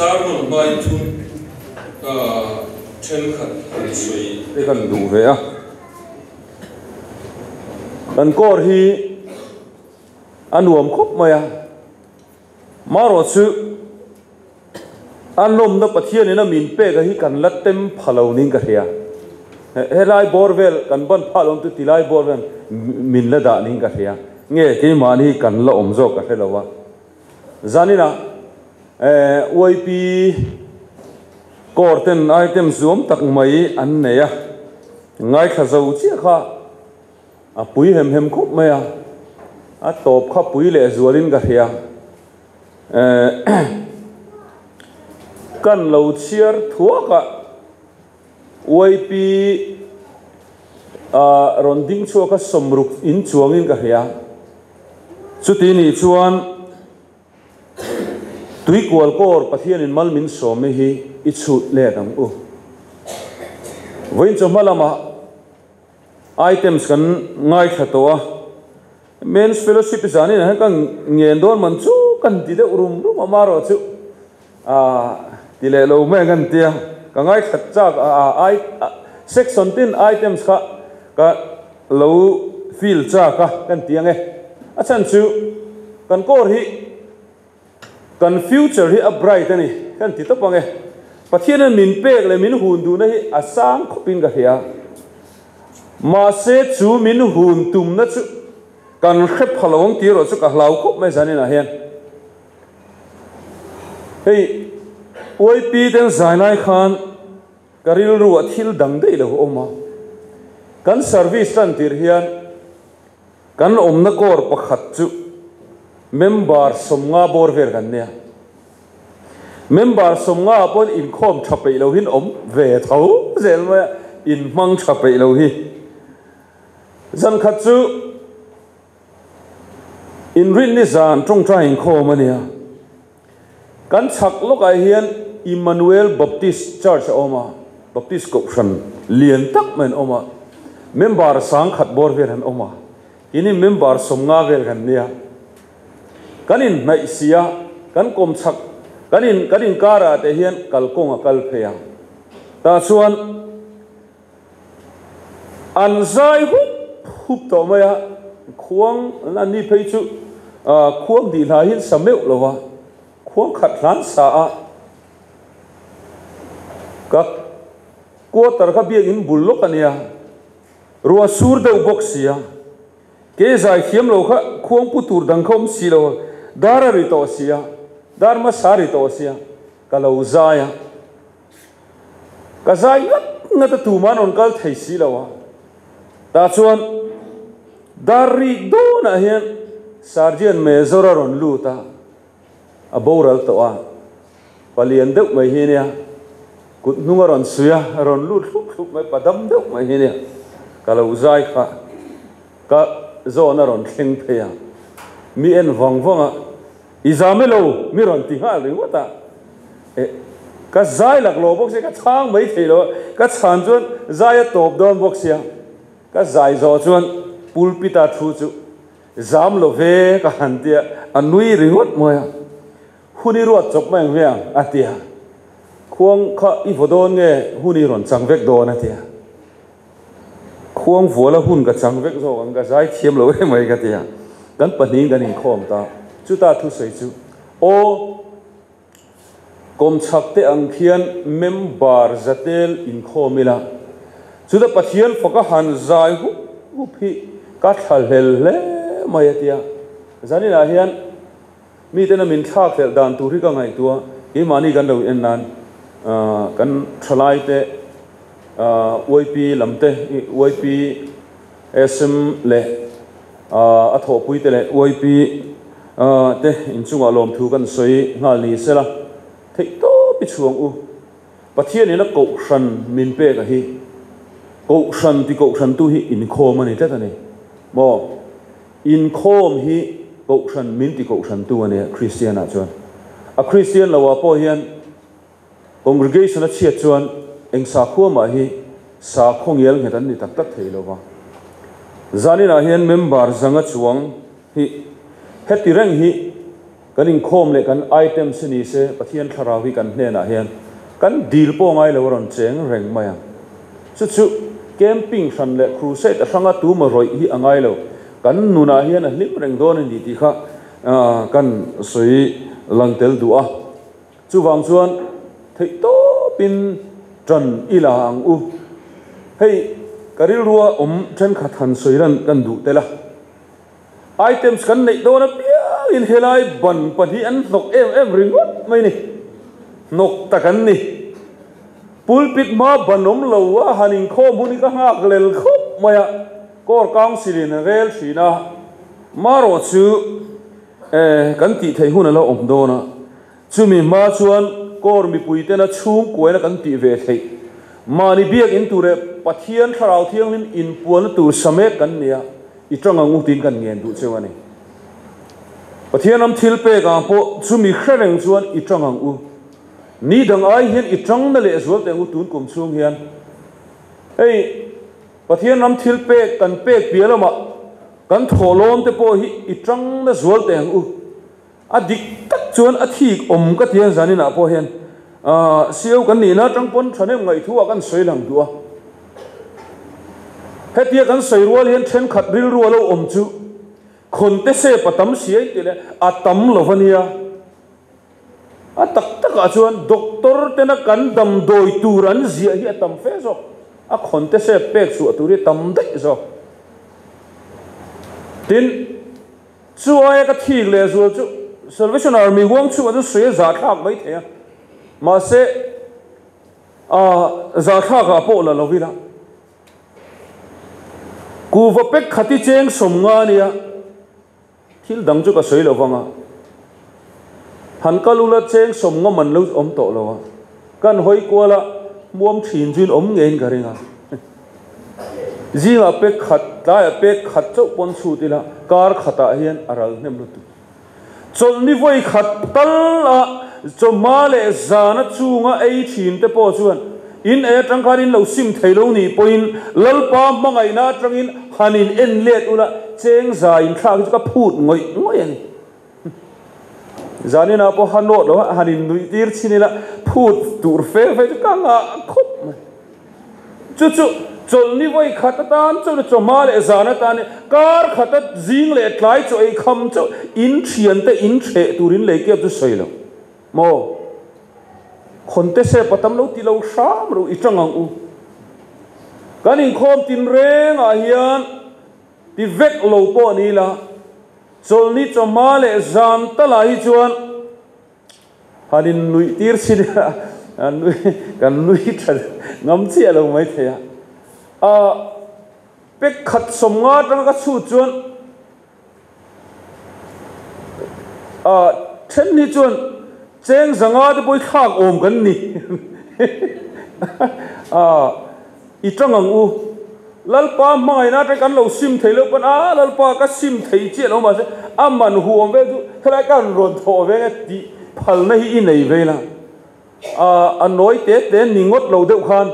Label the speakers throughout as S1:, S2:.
S1: Sermon hmain thu thenkhat han sawi
S2: te kan duh ve a. Kan kawr hi a nuam khawp mai a, marawh chu a nawmna Pathianin a min pek a hi kan la tem pha lo niin ka hria. Helai bawr vel kan ban phah lo chu tilai bawr vel min la dah niin ka hria. Nge keimahni hi kan la awm zawk ka hre lo a. Zaninah YP Corps ten item zuam tak mai an nei a, ngaithla zo chiah kha a pui hem hem khawp mai a, a tawp kha pui leh zualin ka hria. Kan lo chhiar thuak a, YP rawn ding chhuak a sawmruk in chuangin ka hria. Chuti nih chuan Tuikual kawr Pathianin mal min sawm hi i chhut let ang u. Vawiin chawhma lamah items kan ngaithla tawh a, Men's Fellowship zanin ah hian ka ngen dawn man chu kan ti deuh rum rum a, amaherawh chu ti leh lo mai ang kan tia, ka ngaithla chak a, section tin items kha ka lo feel chak a kan ti ang e. A chhan chu kan kawr hi kan future hi a bright a ni kan ti tawp ang e. Pathianin min pek leh min hun duhna hi a sang khawpin ka hria. Mahse chu min hun tumna chu kan hre pha lo ang tih erawh chu ka hlau khawp mai zaninah hian. Hei YP ten zai lai khan Ka rilru ah thil dang daih lo a awm a, kan service tan tir hian kan awmna kawr pakhat chu member 50 bawr vel kan nia. Member 50 ah pawhin inkhawm tha peih lo hin awm ve tho zel mai a, inhmang tha peih lo hi. Zan khat chu inrinni zan tawngtai inkhawm a nia. Kan chhak lawkah hian Emmanuel Baptist Church a awm a, Baptist kohhran lian tak mai an awm a, member 1000 bawr vel an awm a, keini member 50 vel kan nia. Kan inhnaih si a, kan kawm chhak, kan in kan inkarah te hian kalkawng a kal phei a, tah chuan An zai hup hup tawh mai a, khuang an ni phei chu khuang dih hla hi an sa meuh lo va, khuang khat hlan sa a, ka quarter kha biakinn bul lawk a nia, ruah sur deuh bawk si a, ke zai thiam lo kha khuang pu tur dang kha awm si lo a, dar a ri tawh si a, dar hmasa a ri tawh si a, ka lo zai a. Ka zai ngat ngat a tuman rawn kal thei si lo a, tah chuan dar rik dawnah hian Sergeant Major a rawn lut a, a boral tawh a, palian deuh mai hi nia, kut hnung a rawn suih a, a rawn lut hlup hlup mai, pa dam deuh mai hi nia, ka lo zai kha ka zawn a rawn thleng phei a, mi en vang vang a. I zam e lo, mi rawn ti nghal ringawt a. Eh, ka zai lak lo bawk sia, ka chhang mai thei lo a, ka chhan chuan zai a tawp dawn bawk sia. Ka zai zawh chuan pulpit-a thu chu zam lo ve ka han ti a, a nui ringawt mai a. Hun i ruat chawp mai ang hmiang, a ti a. Khuang kha i vaw dawn nge hun i rawn chang vek dawn, a ti a. Khuang vuala hun ka chang vek zawk ang, ka zai thiam lo em mai ka ti a, kan pahnihin kan inkhawm ta. Chuta thusawi chu, Aw, kawmchhak te ang khian member zatel inkhawm ila, chuta Pathian faka han zai hup hup hi ka thlahlel hle mai a ti a. Zaninah hian miten a min thlakhlelh dan tur hi ka ngaihtuah, keimahni kan lo en nan kan thalaite, YP lam te, YP SM leh a thawhpui te leh YP te inchungah lawmthu kan sawi nghal ni sela, theih tawp i chhuang u. Pathianin a kohhran min pek a hi, kohhran ti kohhran tu hi inkhawm a ni tlat a ni maw? Inkhawm hi kohhran min ti kohhran tu a nia Kristian ah chuan. A Kristian lo ah pawh hian Congregation a chhiat chuan eng sakhua mah hi sakhaw ngial nghet an ni tak tak thei lo va. Zaninah hian member zanga chuang hi heti reng hi. Kan inkhawm leh kan items hi ni se Pathian thlarau hi kan hnenah hian kan dil pawh ngai lo a rawn cheng reng mai ang. Chu chu camping hran leh crusade a hranga tuma rawih hi a ngai lo. Kan nunah hian a hlim reng dawn a ni tih kha kan sawi lang tel duh a. Chuvang chuan theihtawpin ṭan i la ang u. Hei ka rilrua awm ṭhenkhat han sawi lan kan duh tel a. Items kan neih dawn apiangin helai ban pahnih an hnawk em em ringawt mai ni. Hnawk tak an ni. Pulpit hma ban awm lo a han inkhawm hun hi ka nghak lel khawp mai a, Core Council in a rel thin a, marawh chu kan tih theih hun a la awm dawn a, chumi hma chuan Core mipui tena chhungkuaina kan tih ve theih. Mahni biak in tur leh Pathian Thlarau Thianghlim inpuanna tur sa mek kan ni a. I tang ang u tiin kan ngen duh cheu a ni. Pathian ram thil pek ang pawh chumi hre reng chuan i tang ang u. Ni dang ai hian i tang na leh zual teh ang u tun kum chhung hian. Hei Pathian ram thil pek kan pek piah lamah kan thawhlawm te pawh hi i tang na zual teh ang u. A dik tak chuan a thik awm ka ti a, zaninah pawh hian CEO kan nihna atang pawn thahnem ngaihthuah kan sawi lang duh a. Hetia kan sawi rual hian thenkhat rilru a lo awm chu khawnte sep a tam si a intih leh a tam lo va nia. A tak takah chuan doctor tena kan damdawi tur an ziah hi a tam fe zawk. A khawnte sep pek chhuah tur hi a tam daih zawk. Tin. Chu aia ka thik leh zual chu Salvation Army huang chhungah chu sawi a zahthlak mai thei a, mahse aah zahthlakah pawh la lo ila. Kuhva pek khati cheng 50 ania, thil dang chu ka sawi lo vang a, han kal ula cheng 50 man lo awm tawh lo a, kan hawi kual a, hmuam thin chuin awm ngeiin ka ring a. Zingah pek khat, tlaiah pek khat chauh pawn chhut ila kar khatah hian a ral hnem lutuk. Chawlhni vawi khat tal a chawhma leh zana chunga ei thin te pawh chuan in ei atang khan in lo sim thei lo nih pawhin Lalpa hmangaihna atangin han in en let ula cheng za in thlak hi chu ka phut ngawih ngawih a ni. Zaninah pawh han nawt lo a, han in nuih tir chhin ila phut tur fe fe chu ka ngah khawp mai. Chu chu chawlhni vawi khat atan chuan chawhma leh zan atan kar khata zing leh tlai chaw ei kham chauh in thian te in thleh tur in lei kep chu sawi lo maw? Khawnte sep a tam lo ti lo hram ro i tang ang u. Kan inkhawm tinrengah hian ti vek lo pawh ni ila Chawlhni chawhma leh zan talah hi chuan han in nuih tir chin ila kan nui tha ngam chiah lo mai thei a. Ahh pek khat 50 atanga ka chhut chuan ahh then hi chuan cheng 500 te pawh hi thlak awm kan ni ahh i tang ang u. Lalpa hmangaihna atang kan lo sim thei lo pawn a Lalpa ka sim thei chiah lo mahse a man huam vel chu helai ka han rawn thawh ve nge tih phalna hi i nei ve la a a nawi te te ni ngawt lo deuh khan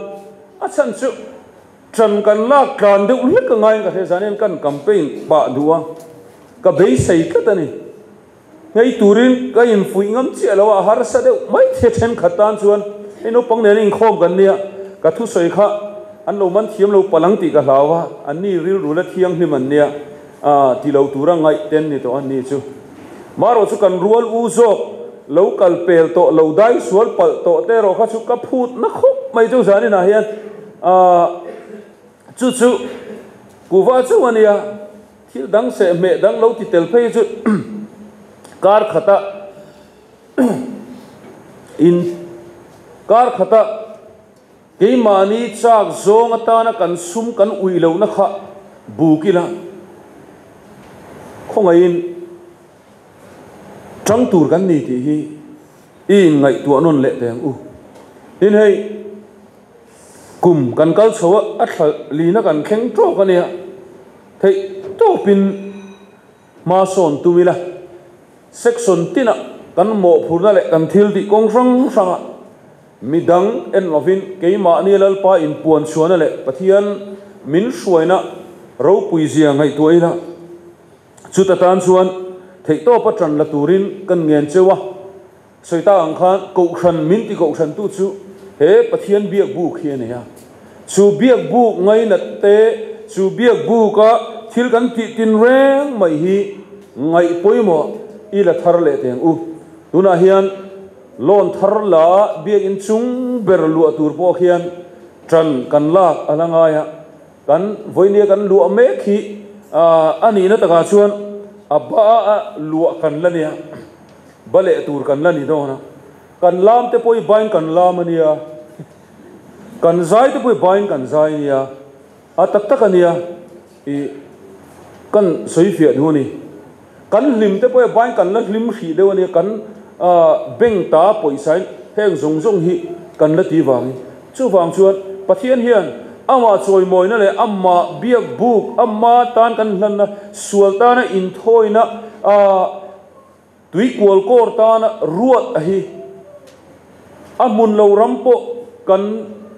S2: a chhan chu ṭan kan lak tlan deuh hlek a ngaiin ka hria zan hian kan campaign pah duh a ka beisei tlat a ni. Ngei turin ka infuih ngam chiah lo a, harsa deuh mai thei thenkhat tan chuan hei naupang nena inkhawm kan nia, ka thusawi kha an lo man thiam lo palh ang tih ka hlau a, an ni rilru la thianghlim an nia ti lo tura ngaih ten ni tawh an ni chu. Marawh chu kan rual u zawk lo kal pel tawh lo dai sual palh tawh te erawh kha chu ka phut na khawp mai chu zaninah hian chu chu kuhva chauh a nia. Thil dang seh hmeh dang lo ti tel phei chu kar khata in kar khata keimahni chak zawng atana kan sum kan ui lohna kha buk ila khawngaihin tang tur kan ni tih hi i inngaihtuah nawn leh teh ang u. Tin hei. Kum kan kal chho a, a thla lina kan thleng tawk a nia. Theih tawpin hma sawn tum ila, section tinah kan mawhphurna leh kan thil tih kawng hrang hrangah midang en lovin keimahni Lalpa inpuan chhuahna leh Pathian min hruaina ropui zia ngaihtuah ila, chuta tan chuan Theihtawpa ṭan la turin kan ngen cheu a, sawi ta ang khan Kohhran min ti Kohhran tu chu he Pathian biak buk hi a ni a. Chu biak buk ngainat te, chu biak buka thil kan tih tin reng mai hi ngaih pawimawh i la thar leh teng u. Tunah hian loan thar la biakin chung ber luah tur pawh khian ṭan kan lak a la ngai a. Kan vawinia kan luah mek hi a nihna takah chuan a ba a luah kan la nia, ba leh tur kan la ni dawn a, kan lam te pawh hi bain kan lam a nia, kan zai te pawh hi bain kan zai a nia, a tak tak a nia i kan sawi fiah duh a ni. Kan hlim te pawh hi bain kan la hlim hrih deuh a nia, kan bank ta pawisa in heng zawng zawng hi kan la ti vangin. Chuvang chuan Pathian hian amah chawimawina leh amah biak buk, ama tan kan hlanna, sual tana inthawina, tuikual kawr tana ruat a hi a hmun lo ram pawh kan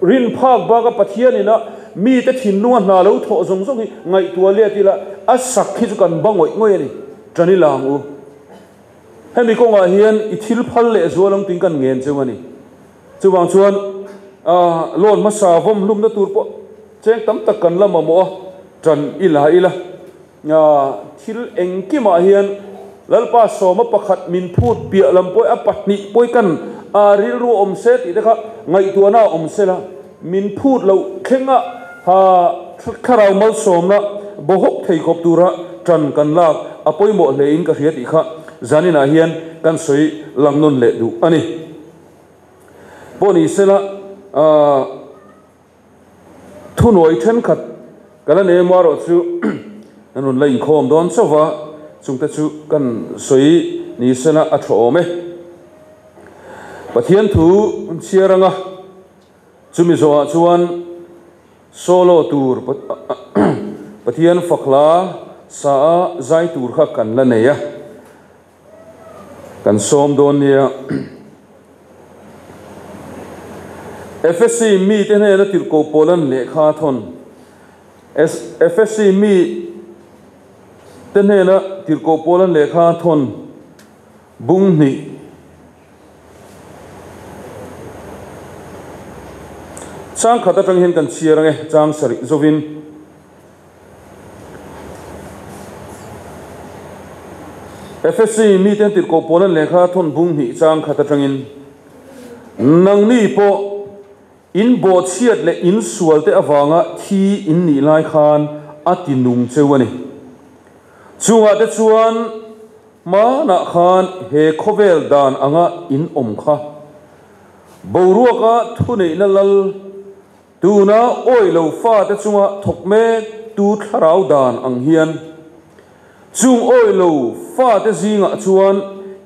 S2: rin phak baka Pathianina mite thinlunga hna lo thawh zawng zawng hi ngaihtuah let ila a sak hi chu kan ba ngawih ngawih a ni. Tani lang u. Hemi kawngah hian i thil phal leh zual ang tiin kan ngen cheu a ni. Chuvang chuan loan hmasa vawm hlumna tur pawh cheng tam tak kan la mamawh a, ṭan i la ila. Thil engkimah hian Lalpa sawma pakhat min phut piah lam pawh a pahnih pawh kan rilru awm se tih te kha ngaihtuahna a awm se la, min phut loh thlenga thlarau malsawmna bawhawk thei khawp tura ṭan kan lak a pawimawh hlein ka hria tih kha zaninah hian kan sawi lang nawn leh duh a ni. Pawh ni sela thunuai thenkhat ka la nei emaw erawh chu an rawn la inkhawm dawn chauh va, chungte chu kan sawi ni sela a tha awm e. Pathian thu chhiar anga chumi zawhah chuan solo tur Pathian fakhla sa a zai tur kha kan la nei a. Kan sawm dawn nia. Efesi mite hnena tirhkoh Paulan lehkha a thawn. Efesi mite hnena tirhkoh Paulan lehkha a thawn bung hnih. Chang khat atang hian kan chhiar ange, chang sarih zovin. Efesi mite tirhkoh Paulan lehkha thawn bung hnih chang khat atangin, Nangni pawh in bawhchhiat leh in sualte avanga thi in nih lai khan a ti nung cheu a ni. Chungah te chuan hmanah khan he khawvel dan anga in awm kha boruaka thuneihna lal Tuna awi lo fate chunga thawk mek tu thlarau dan ang hian chung awi lo fate zingah chuan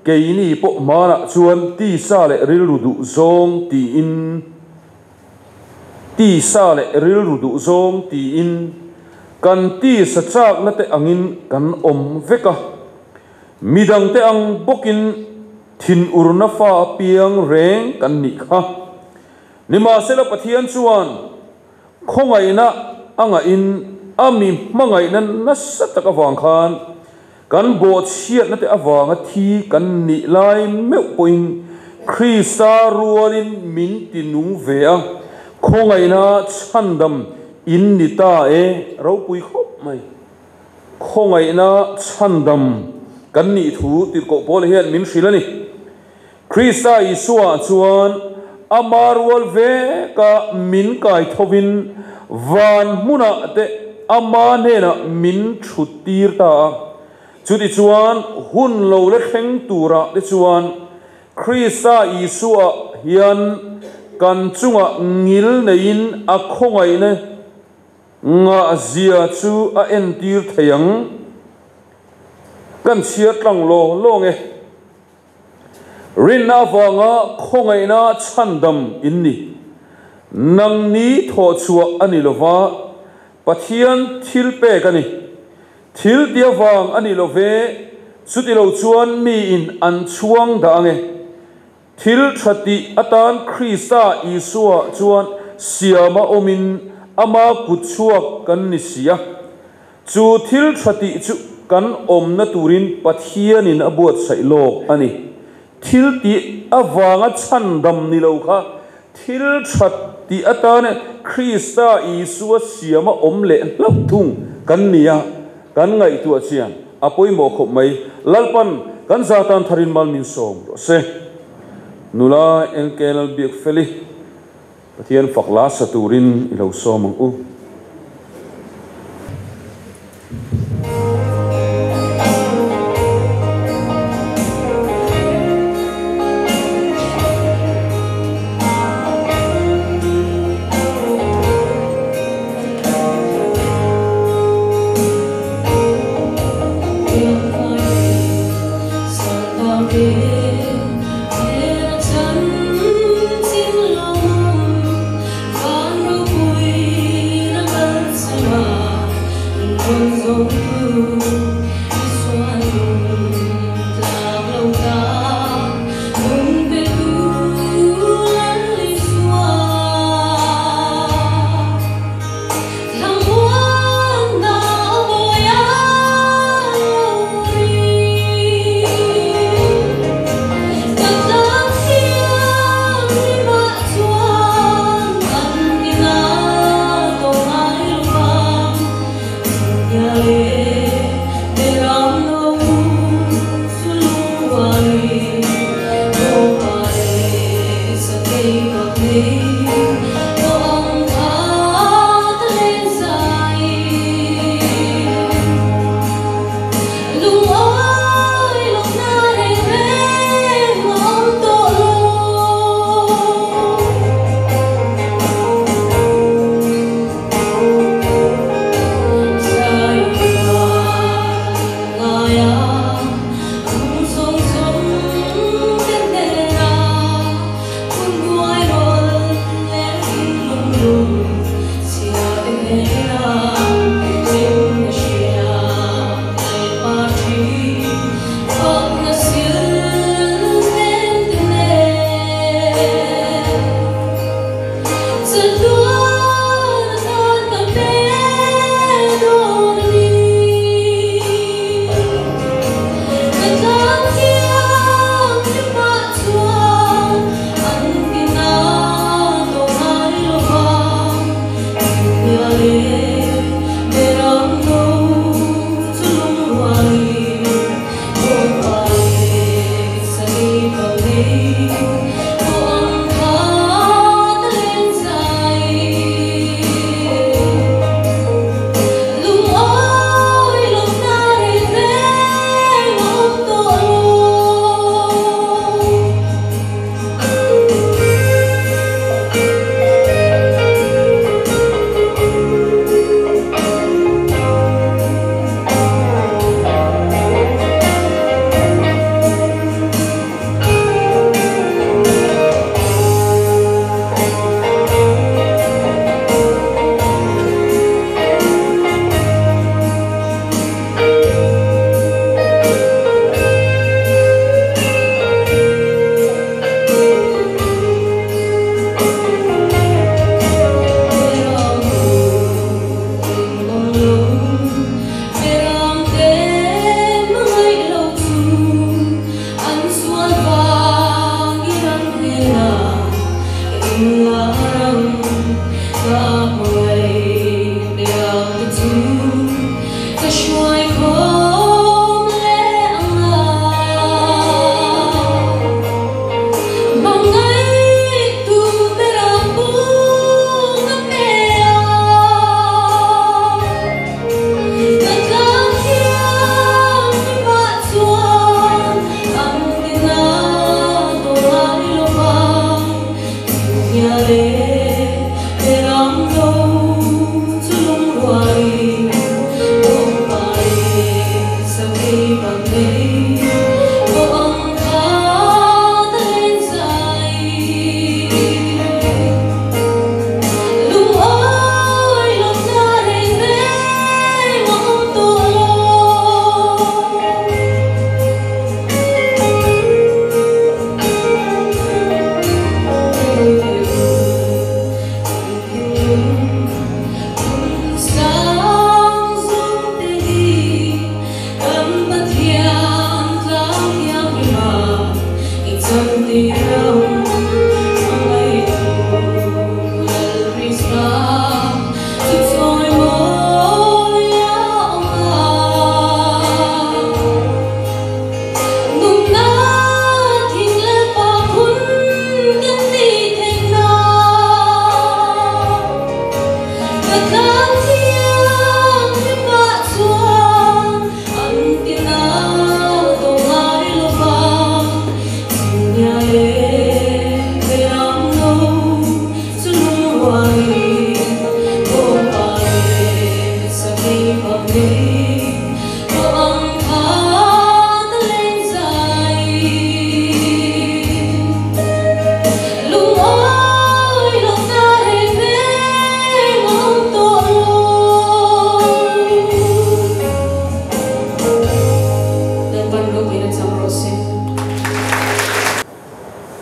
S2: keini pawh hmanah chuan tisa leh rilru duh zawng tiin tisa leh rilru duh zawng tiin kan tisa chakna te angin kan awm vek a, midangte ang bawkin thinurna fa piang reng kan nih kha. Nimahsela Pathian chuan khawngaihna a ngahin a mi hmangaihna nasa tak avang khan kan bawhchhiatna te avanga thi kan nih lai meuh pawhin Krista rualin min ti nung ve a, khawngaihna chhandam in ni ta e, ropui khawp mai. Khawngaihna chhandam kan nih thu tirhkoh Paula hian min hrilh a ni. Krista Isua chuan ama rual veka min kai thovin van hmunah te ama hnenah min thut tir ta a. Chutichuan hun lo la thleng turah te chuan Krista Isua hian kan chungah ngil neiin a khawngaihna Ngahzia chu a entir thei ang. Kan chhiar tlang law lawng e. Rinna avanga khawngaihna chhandam in ni. Nangni thawhchhuah a ni lova, Pathian thil pek a ni. Thil ti avang a ni lo ve, chuti lo chuan miin an chhuang dah ang e. Thil tha tih atan Krista Isua chuan siama awmin ama kut chhuak kan ni si a. Chu thil tha tih chu kan awmna turin Pathianin a buatsaih lawk a ni. Thil tih avanga chhandam ni lo kha thil that tih atana Krista Isua siama awm leh hlauh thung kan ni a, kan ngaihtuah chian a pawimawh khawp mai. Lalpan kan zatan tharin mal min sawm rawh se. Nula LK Lalbiakfeli, Pathian fak la sa turin i lo sawm ang u.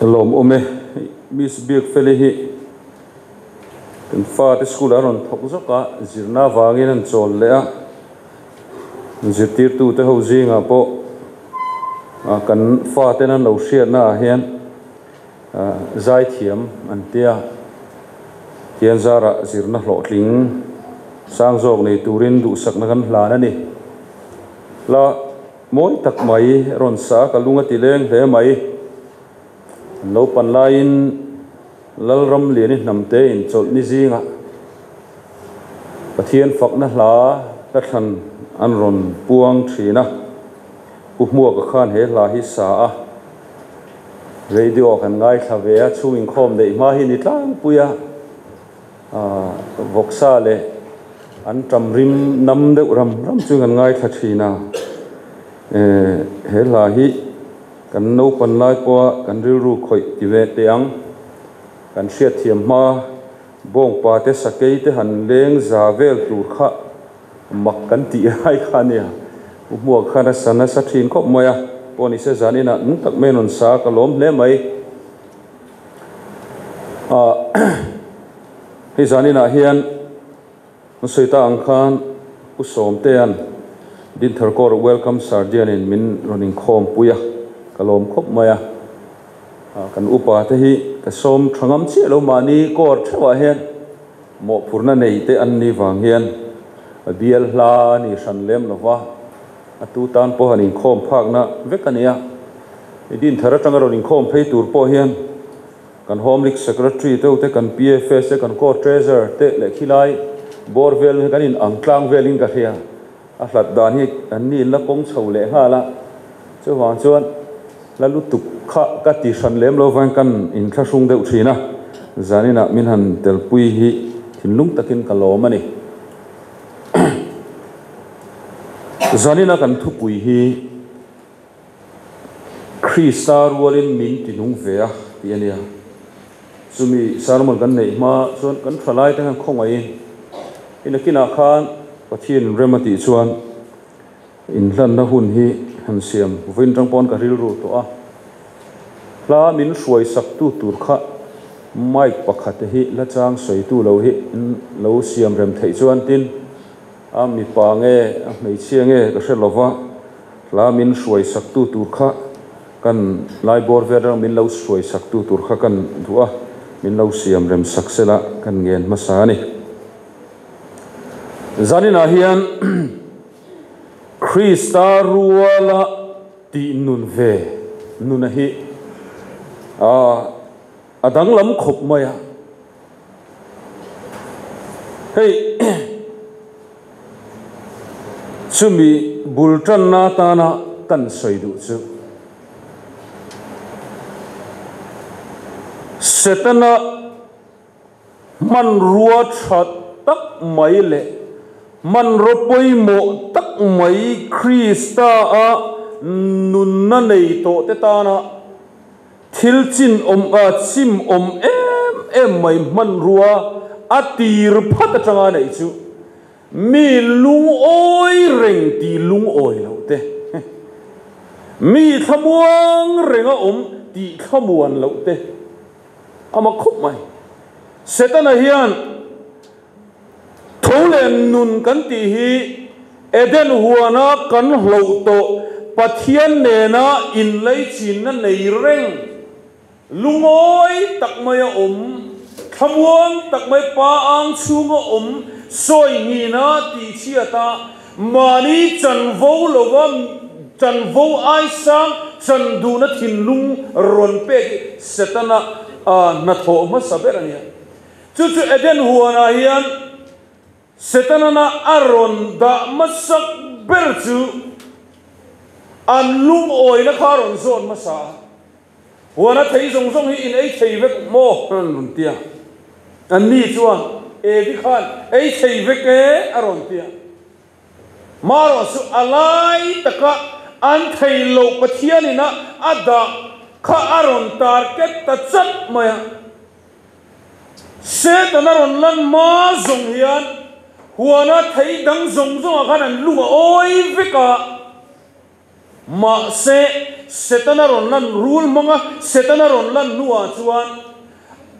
S2: Lawm awm e, Miss Biakfeli hi kan fate school ah a rawn thawk zawk a, zirna avangin an chawl leh a, zirtirtute ho zingah pawh kan faten an lo hriatna ah hian zaithiam an tia, thian zarah zirna hlawhtling sang zawk nei turin duhsakna kan hlan a ni. La. Mawi tak mai rawn sa ka lung a ti leng hle mai. An lo pan laiin Lalramliani hnamte in chawlhni zingah Pathian fakna hla hla thlan an rawn puang thin a. Pu Hmuaka khan he hla hi sa a, radio kan ngaithla ve a, chhung inkhawm neih hma hi ni tlangpui a. Vawksa leh an ṭam rim nam deuh ram ram chu kan ngaithla ṭhin a, he hla hi kan naupan lai pawha kan rilru khawih ti ve teh ang. Kan hriatthiam hma bawngpa te sakei te han leng za vel tur kha mak kan tih lai kha a nia. U Hmuak khan a sa nasa ṭhin khawp mai a, pawh ni se zan inah nung tak mai a rawn sa a, ka lawm hle mai. Hei zaninah hian an sawi ta ang khan Pu Sawmtea'n Dinthar Court Welcome Sardian-in min rawn inkhawm pui a, ka lawm khawp mai a. Kan upa te hi ka sawm tha ngam chiah lo mahni court theuhah hian mawhphurhna nei te an ni vang hian bial hla a ni hran lem lo va, a tu tan pawh han inkhawm phakna vek a ni a. I Dinthar atanga rawn inkhawm phei tur pawh hian kan Home League Secretary te te kan PFS te kan Court Treasurer te leh khilai bawr vel hi kan in ang tlang velin ka hria. A hlat dan hi an ni la kawng chho leh nghal a, chuvang chuan la lutuk kha ka ti hran lem lo vang kan inthlahrung deuh thin a, zaninah min han telpui hi thinlung takin ka lawm a ni. Zanina kan thupui hi. Krista rualin min ti nung ve a tih a nia. Chumi sermon kan neih hma chuan kan tha lai te khan khawngaihin i nakinah khan Pathian rem a tih chuan inhlanna hun hi han siam vawiin tang pawn ka rilru tawh a. Hla min hruaisaktu tur kha mic pakhat hi la chang sawitu lo hi lo siam rem theih chuan tin A mipa nge a hmeichhia nge ka hre lova, hla min hruai saktu tur kha kan lai bawr vel rang min lo hruai saktu tur kha kan duh a, min lo siam rem sak sela kan ngen hmasa a ni. Zaninah hian Krista ruala tih nun ve nuna hi a danglam khawp mai a. Hei chumi bul tanna atana kan sawi duh chu Setana hmanrua tha tak mai leh hmanraw pawimawh tak mai Krista a nunna nei tawh te tana Thil chin awm a chim awm em em mai hmanrua a tir phat atanga neih chu mi lungawi reng ti lungawi loh te, mi thlamuang renga awm tih thlamuan loh te a mak khawp mai. Setana hian Tho leh nun kan tih hi Eden huana kan hloh tawh Pathian nena inleichinna nei reng, lungawi tak maia awm, thlamuang tak mai pa ang chhunga awm sawi nghina tihchhiata mahni chanvo lova chanvo aisang chan duhna thinlung rawn pek hi Setana hnathawh hmasa ber a nia. Chu chu Eden huanah hian Setanana a rawn dah hmasak ber chu an lungawina kha a rawn zawn hmasa a. Huana thei zawng zawng hi in ei thei vek maw? an rawn ti a. Anni chuan, Evi khan ei thei vek e a rawn ti a. Marawh chu a lai taka an thei loh Pathianina a dah kha a rawn target ta chat mai a. Setana rawn lan hma zawng hian huana thei dang zawng zawngah khan an lung a awi vek a. Mahse, Setana rawn lan rul hmang a, Setana rawn lan hnuah chuan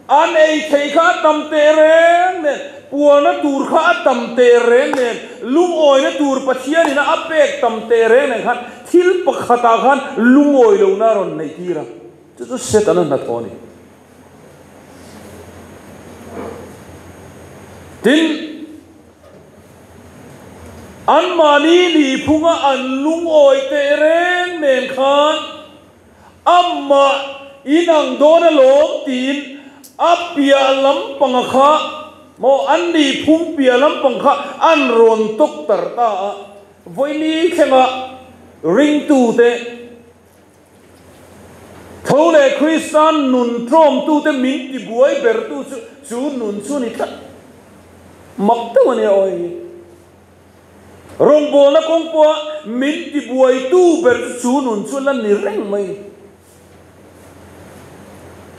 S2: an ei thei kha a tam teh reng nen, puana tur kha a tam teh reng nen, lungawina tur Pathianin a pek tam teh reng nen khan thil pakhatah khan lungawi lohna a rawn neih tir a. Chu chu Setana hnathawh a ni. Tin, anmahni nihphunga an lungawi teh reng nen khan amah inang dawn alawm tiin a piah lampanga kha maw an nihphung piah lampang kha an rawn tawk tar ta a, vawini thlenga ringtute Tho leh Kristan nun tlawmtute min tibuai bertu chu chu nun chu a ni tlat. Mak deuh a nia aw hei hi. Rawngbawlna kawng pawha min tibuaitu ber chu chu nun chu la ni reng mai.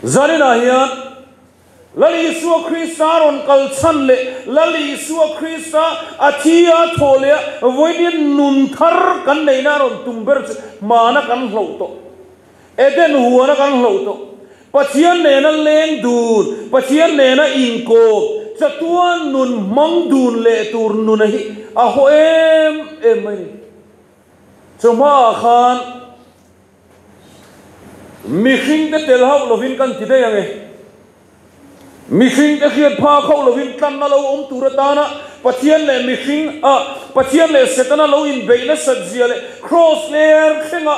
S2: Zaninah hian Lal Isua Krista rawn kal chhan leh Lal Isua Krista a thi a thawh leh a vawiin nun thar kan neihna a rawn tum ber chu hmana kan hloh tawh. Eden huana kan hloh tawh. Pathian nena leng dun, Pathian nena inkawm, chatuan nun hmang dun leh tur nuna hi a haw em em mai ni. Chawhmaah khan. Mihringte tel hauh lovin kan ti daih ang e. Mihringte hriat phak hauh lovin tlanna lo awm tur atana Pathian leh mihring ah Pathian leh Setana lo inbeih nasat zia leh Kraws ler thlenga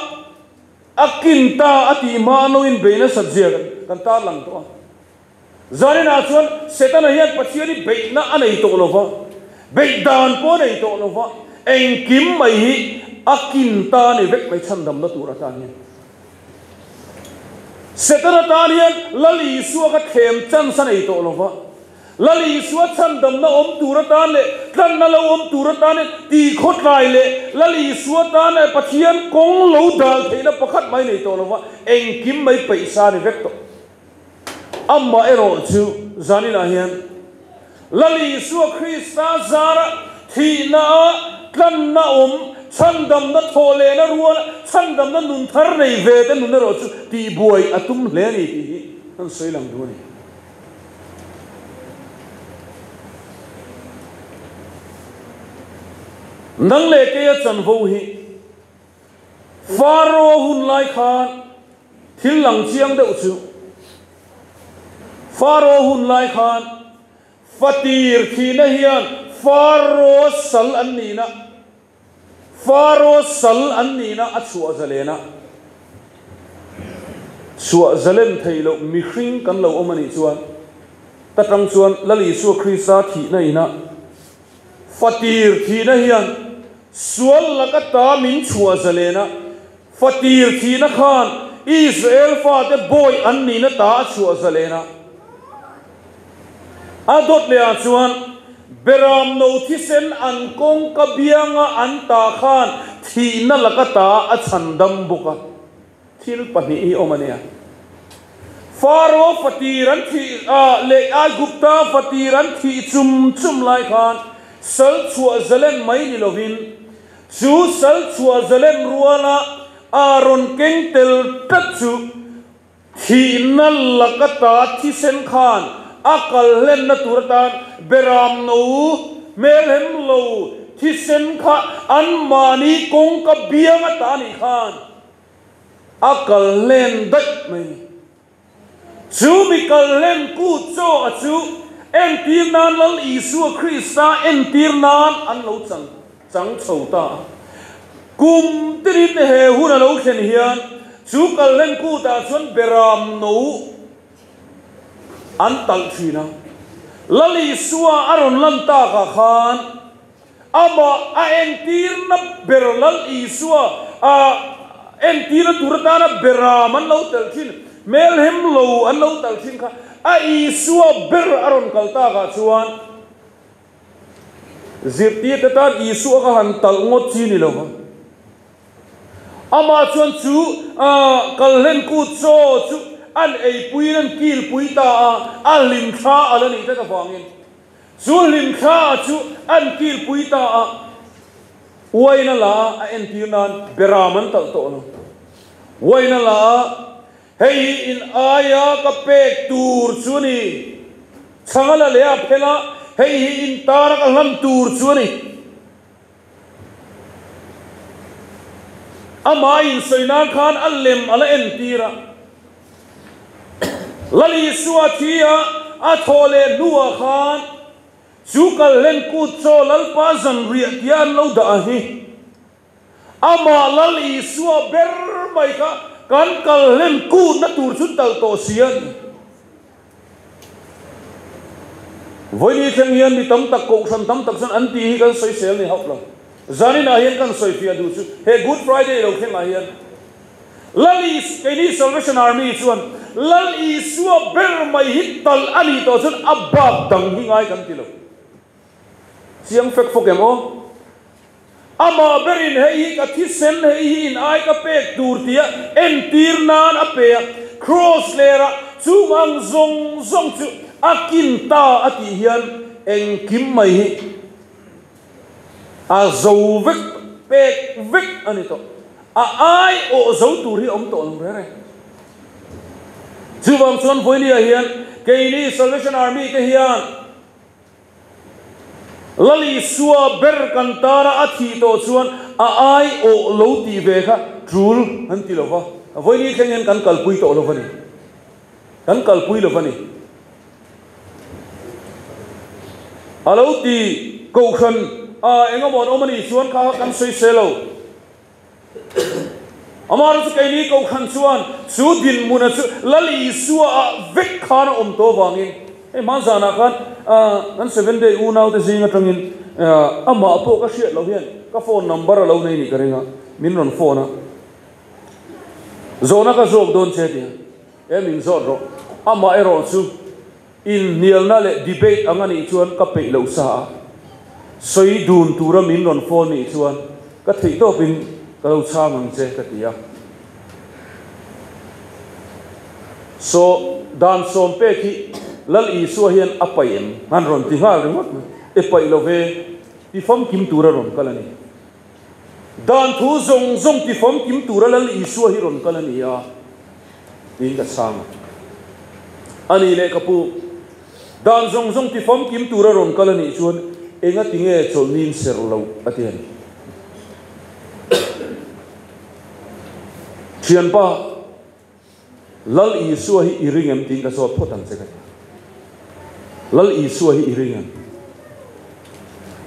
S2: a kin ta a tih hma an lo inbeih nasat zia kan tarlang tawh a. Zaninah chuan Setana hian Pathian hi beihna a nei tawh lo va, beih dan pawh a nei tawh lo va, engkim mai hi a kin ta a ni vek mai chhandamna tur atan hian. Setana tan hian Lal Isua kha thlem chance a nei tawh lo va, Lal Isua chhandamna awm tur atan leh tlanna lo awm tur atan hian tihkhawtlai leh Lal Isua tan Pathian kawng lo dal theihna pakhat mai nei tawh lo va, engkim mai peihsa a ni vek tawh. Amah erawh chu zaninah hian Lal Isua Krista zara thihna a tlanna awm, chhandamna thawh lehna rual, chhandamna nun thar nei ve te nun erawh chu tihbuai a tum hle a ni tih hi kan sawi lang duh a ni. Nang leh keia chanvo hi Faro hun lai khan thil lang chiang deuh chu Faro hun lai khan fatir thihna hian Faro sal an nihna Faro sal an nihna a chhuah zalen a, chhuah zalen thei loh mihring kan lo awm a nih chuan ta tang chuan Lal Isua Krista thihna ina Fatir thihna hian sual laka ta min chhuah zalen a, fatir thihna khan Israel fate bawi an nihna ta a chhuah zalen a. A dawt leh ah chuan Beram no thisen an kawngka bianga an ta khan thihna laka ta a chhandam bawk a. Thil pahnih hi awm a nia. Faro fatir an thih ah leh Aigupta fatir an thih chum chum lai khan sal chhuah zalen mai ni lovin chu sal chhuah zalen ruala Aaron keng tel tlat chu thihna laka ta thisen khan a kal hlenna tur atan Beram no hmelhem lo thisen kha anmahni kawngka biang ata nih khan A kal hlen daih mai. Chu mi kal hlen kut chaw a chu entir nan Lal Isua Krista entir nan an lo chang chang chho ta a. Kum tirin he hun a lo thlen hian chu kal hlen kutah chuan Beram no an talh thin a. Lal Isua a rawn lan takah khan Amah a entirna ber Lal Isua a entirna tur atana beram an lo telh thin, hmelhem lo an lo talh thin kha a Isua ber a rawn kal takah chuan Zirtirte tan Isua kha han talh ngawt chi ni lo va. Amah chuan chu kalhlen kut chaw chu an eipuiin an kilpui ta a, a hlimthla a la nih tlat avangin chu hlimthla chu an kilpui ta a, uain a la a, a entir nan beram an talh tawh lo. Uain a la a, hei hi in aia ka pek tur chu a ni. Chhang a la leh a phel a, hei hi in tana ka hlan tur chu a ni. Amah insawi nan khan a lem a la entir a. Lal Isua thi a, a thawh leh hnuah khan chu kalhlen kut chaw Lalpa zanriah tia an lo dah a hi. Amah Lal Isua ber mai kha kan kalhlen kutna tur chu talh tawh si a ni. Vawiin thleng hian mi tam tak, kohhran tam tak chuan an tih hi kan sawisel ni hauh lo. Zaninah hian kan sawifiah duh chu he Good Friday lo thlengah hian Lal Is, keini Salvation Army chuan Lal Isua ber mai hi talh a nih tawh chuan a bak dang hi ngai kan ti lo. Chiang fek fawk em aw? Amah berin hei hi ka thisen, hei hi in ai ka pek tur tia entir nan a pe a, Kraws lerah chung ang zawng zawng chu a kin ta a tih hian engkim mai hi a zo vek, pek vek a ni tawh. A ai awh zo tur hi a awm tawh lo reng reng. Chuvang chuan Vawinia hian keini Salvation Army te hian, Lal Isua ber kan tara a thih tawh chuan a ai awh lo tih ve kha tul an ti lo va, vawiin thleng hian kan kalpui tawh lo va ni. Kan kalpui lo va ni. A lo ti kohhran a engemaw an awm a nih chuan kha kha kan sawisel lo. Amaherawhchu keini kohhran chuan chu dinhmuna chu Lal Isua ah vek khan a awm tawh avangin hei hma zanah khan kan Seven Day unaute zing atangin amah pawh ka hriat loh hian ka phone number a lo nei nih ka ring a, min rawn phone a, zawhna ka zawk dawn che tia e min zawt rawh, amaherawh chu inhnialna leh debate ang a nih chuan ka peih loh sa a, sawi dun tura min rawn phone nih chuan ka theih tawpin ka lo chhang ang che ka ti a. Saw dan sawm pek hi Lal Isua hian a paih em? Han rawn ti nghal ringawt mai. E paih lo ve, ti famkim tura rawn kal a ni. Dan thu zawng zawng ti famkim tura Lal Isua hi rawn kal a ni a, tiin ka chhang a. A nih leh ka pu, dan zawng zawng ti famkim tura rawn kal a nih chuan enga ti nge chawlhnin ser loh a ti a ni. Thianpa, Lal Isua hi i ring em tiin ka zawt phawt ang che ka ti. Lal Isua hi i ring em?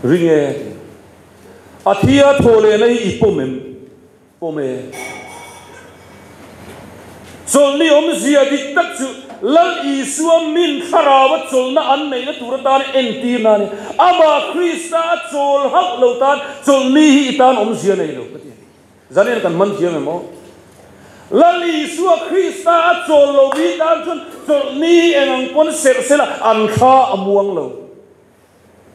S2: Ring e a ti. A thi a thaw lehna hi i pawm em? Pawm e. Chawlhni awmzia dik tak chu Lal Isua min thlarau a chawlhna an neihna tur atan entirna a ni. Amah Krista a chawl hauh lo tan chawlhni hi i tan awmzia nei lo ka ti a ni. Zanian kan man thiam em aw? Lal Isua Krista a chawl lo mi tan chuan chawlhni eng ang pawn serh sela an thla a muang lo.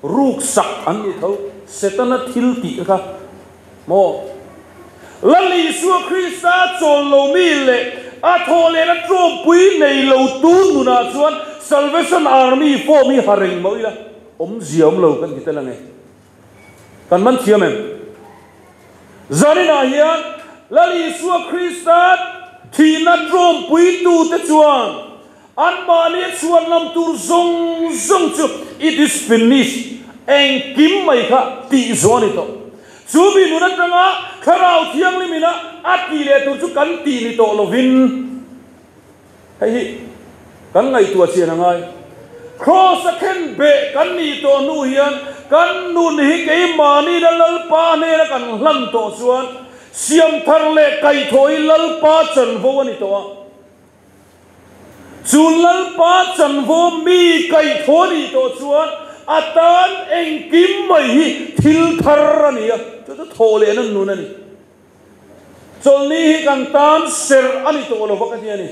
S2: Ruk sak an ni tho, Setana thil tih kha maw? Lal Isua Krista a chawl lo mi leh a thawh lehna tawmpui nei lo tu nunah chuan Salvation Army form hi ha reng mah ila awmzia awm lo kan ti tel ange. Kan man thiam em? Zaninah hian Lal Isua Krista thihna tawmpuitute chuan anmahni a chhuan lam tur zawng zawng chu it is finished, engkim mai kha tih zawh a ni tawh. Chu mi nun atanga Thlarau Thianghlim ina a tih leh tur chu kan tih ni tawh lovin, Hei hi kan ngaihtuah chian a ngai. Kraws a khen beh kan nih tawh hnu hian kan nun hi keimahni-na Lalpa hnena kan hlan tawh chuan siam thar leh kaihthawh hi Lalpa chanvo a ni tawh a. Chu Lalpa chanvo mi kaihthawh a nih tawh chuan a tan engkim mai hi thil thar a ni a, chu chu thawh lehna nun a ni. Chawlhni hi kan tan serh a ni tawh lo va ka ti a ni.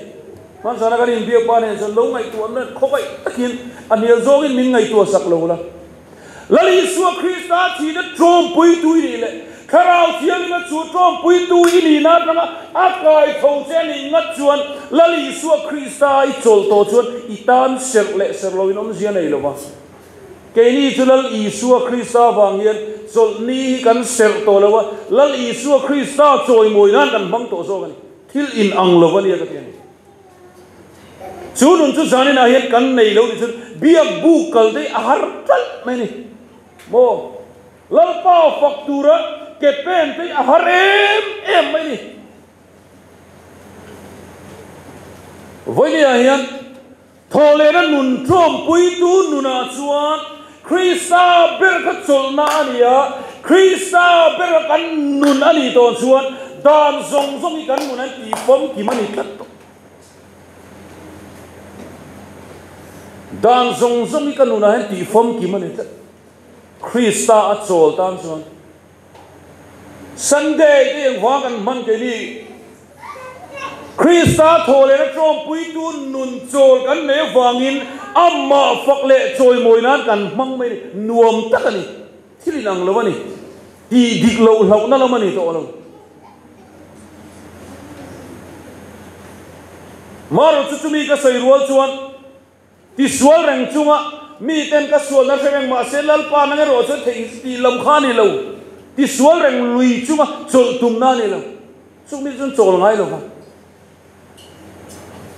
S2: Hmanzana kan inbiak pa nen chuan lo ngaihtuah na khawvaih takin a hnial zawngin min ngaihtuah sak lo la. Lal Isua Krista thihna ṭawmpuitu i nih leh Thlarau Thianghlim chu ṭawmpuitu i nihna atanga a kai tho che a nih ngat chuan Lal Isua Krista i chawlh tawh chuan i tan serh leh serh loin awmzia nei lo va. Keini chu Lal Isua Krista vang hian chawlhni hi kan serh tawh lo a, Lal Isua Krista chawimawi nan kan hmang tawh zawk a ni. Thil inang lo a nia ka ti a ni. Chu nun chu zaninah hian kan nei lo tih chuan biak buk kal te hi a har ṭalh mai a ni. Maw? Lalpa fak tura ke pen te hi a har em em mai a ni. Vawinia hian thawhlehna nun ṭawmpuitu nunah chuan Krista ber kha chawlhna a ni a, Krista bera kan nun a nih tawh chuan dan zawng zawng hi kan nun an tihfawmkim a ni tlat tawh. Dan zawng zawng hi ka nunah hian tihfawmkim a ni tlat. Krista a chawl tan chuan Sunday te engvang kan hman keini Krista thaw leh na ṭawmpuitu nun chawl kan nei avangin amah fak leh chawimawi nan kan hmang mai a ni. Nuam tak a ni. Thil inang lo a ni. Tih dik loh hlauhna lam a ni tawh lo. Marawh chu chumi ka sawi rual chuan tisual reng chunga miten ka sualna hre reng mahse Lalpa nang erawh chuan theih tih lam kha a ni lo. Tisual reng lui chunga chawlh tumna a ni lo. Chung mi chuan chawl ngai lo va.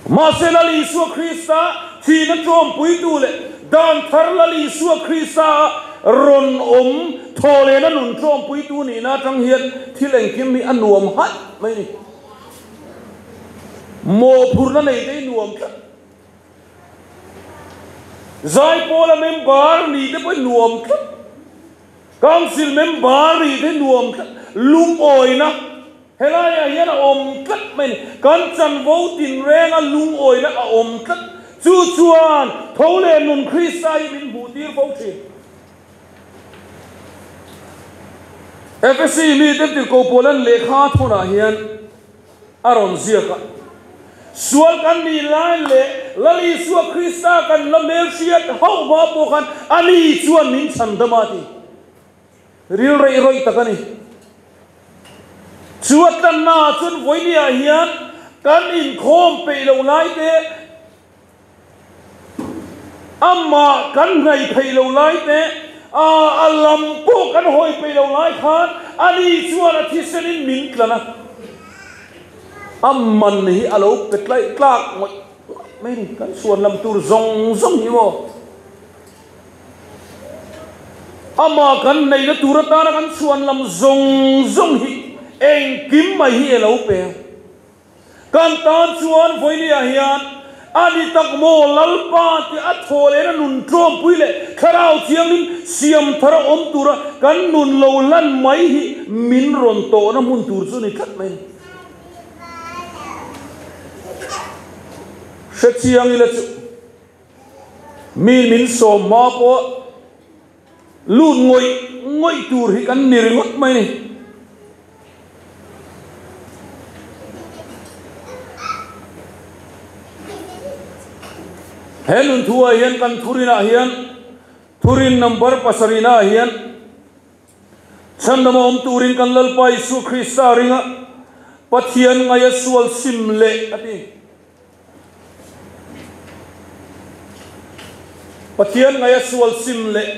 S2: Mahse Lal Isua Krista thihna ṭawmpuitu leh dan thar Lal Isua Krista a rawn awm thawhlehna nun ṭawmpuitu nihna aṭang hian thil engkim hi a nuam halh mai a ni. Mawhphurhna nei te hi nuam tlat. Zaipawla member nih te pawh hi nuam tlat. Council member nih te hi nuam tlat. Lungawina. Helaiah hian a awm tlat mai a ni. Kan chanvo tinrenga lungawina a awm tlat. Chu chuan tho leh nun Krista hi min hmuhtir fo thin. Efesi mite tirhkoh Paulan lehkha thawnah hian a rawn ziak a, Sual kan nih lai leh Lal Isua Krista kan la hmelhriat hauh hma pawh khan ani chuan min chhandam a ti. Ril reih rawih tak a ni. Chu a tlannaah chuan vawinia hian kan inkhawm peih loh lai te, amah kan hnaih theih loh lai te, a lam pawh kan hawi peih loh lai khan ani chuan a thisenin min tlan a. A man hi a lo pe tlaih tlak ngawih ngawih mai a ni. Kan suan lam tur zawng zawng hi maw? Amah kan neihna tur atana kan chhuan lam zawng zawng hi engkim mai hi e lo pe a. Kan tan chuan vawinia hian a ni tak maw Lalpa tih a thaw lehna nun tlawmpui leh Thlarau Thianghlim siam thar a awm tura kan nun lo lan mai hi min rawn tawhna hmun tur chu a ni tlat mai a ni. Hrechiang ila chu. Mi min sawm hma pawh lut ngawih ngawih tur hi kan ni ringawt mai ni. He nun thu ah hian kan thurin ah hian thurin number pasarihna ah hian chhandam a awm turin kan Lalpa Isua Krista ringa Pathian ngaia sual sim leh a ti. Pathian ngaia sual sim leh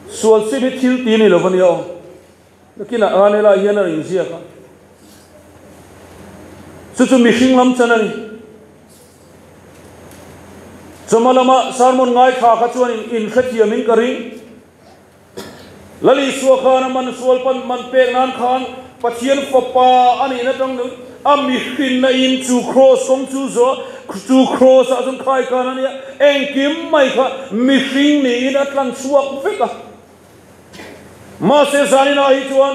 S2: sual sim hi thil ti ni lo va nia aw. Nakinah khan helai hian a rawn inziak a. Chu chu mihring lam chan a ni. Chawhma lama sermon ngaithla kha chuan inhrethiamin ka ring. Lal Isua khan a man sual pan man pek nan khan Pathian Fapa a nihna tang deuh a mihrinna in chu kraws kawng chu zawh chu kraws ah chuan khai khan a nia engkim mai kha mihring niin a tlan chhuak vek a. Mahse zaninah hi chuan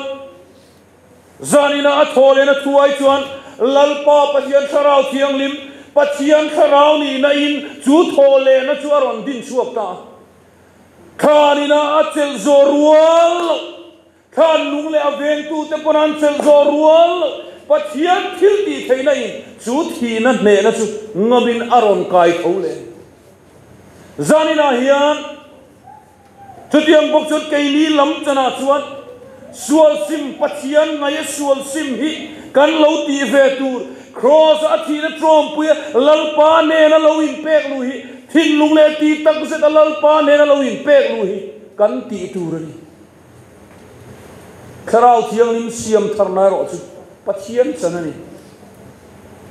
S2: zaninah a thaw lehna thu ai chuan Lalpa Pathian Thlarau Thianghlim Pathian Thlarau nihna in chu thaw lehna chu a rawn din chhuak ta a. Thlan ina a chelh zawh rual loh, thlan lung leh a vengtute pawn an chelh zawh rual loh, Pathian thil tih theihna in chu thihna hnehna chu ngamin a rawn kai tho leh. Zaninah hian Chutiang bawk chuan keini lam chanah chuan sual sim Pathian ngaia sual sim hi kan lo tih ve tur, Kraws a thihna tlawmpuia Lalpa nena lo inpek luh hi, thinlung leh tih takzeta Lalpa nena lo inpek luh hi kan tih tur a ni. Thlarau Thianghlim siam tharna erawh chu Pathian chan a ni.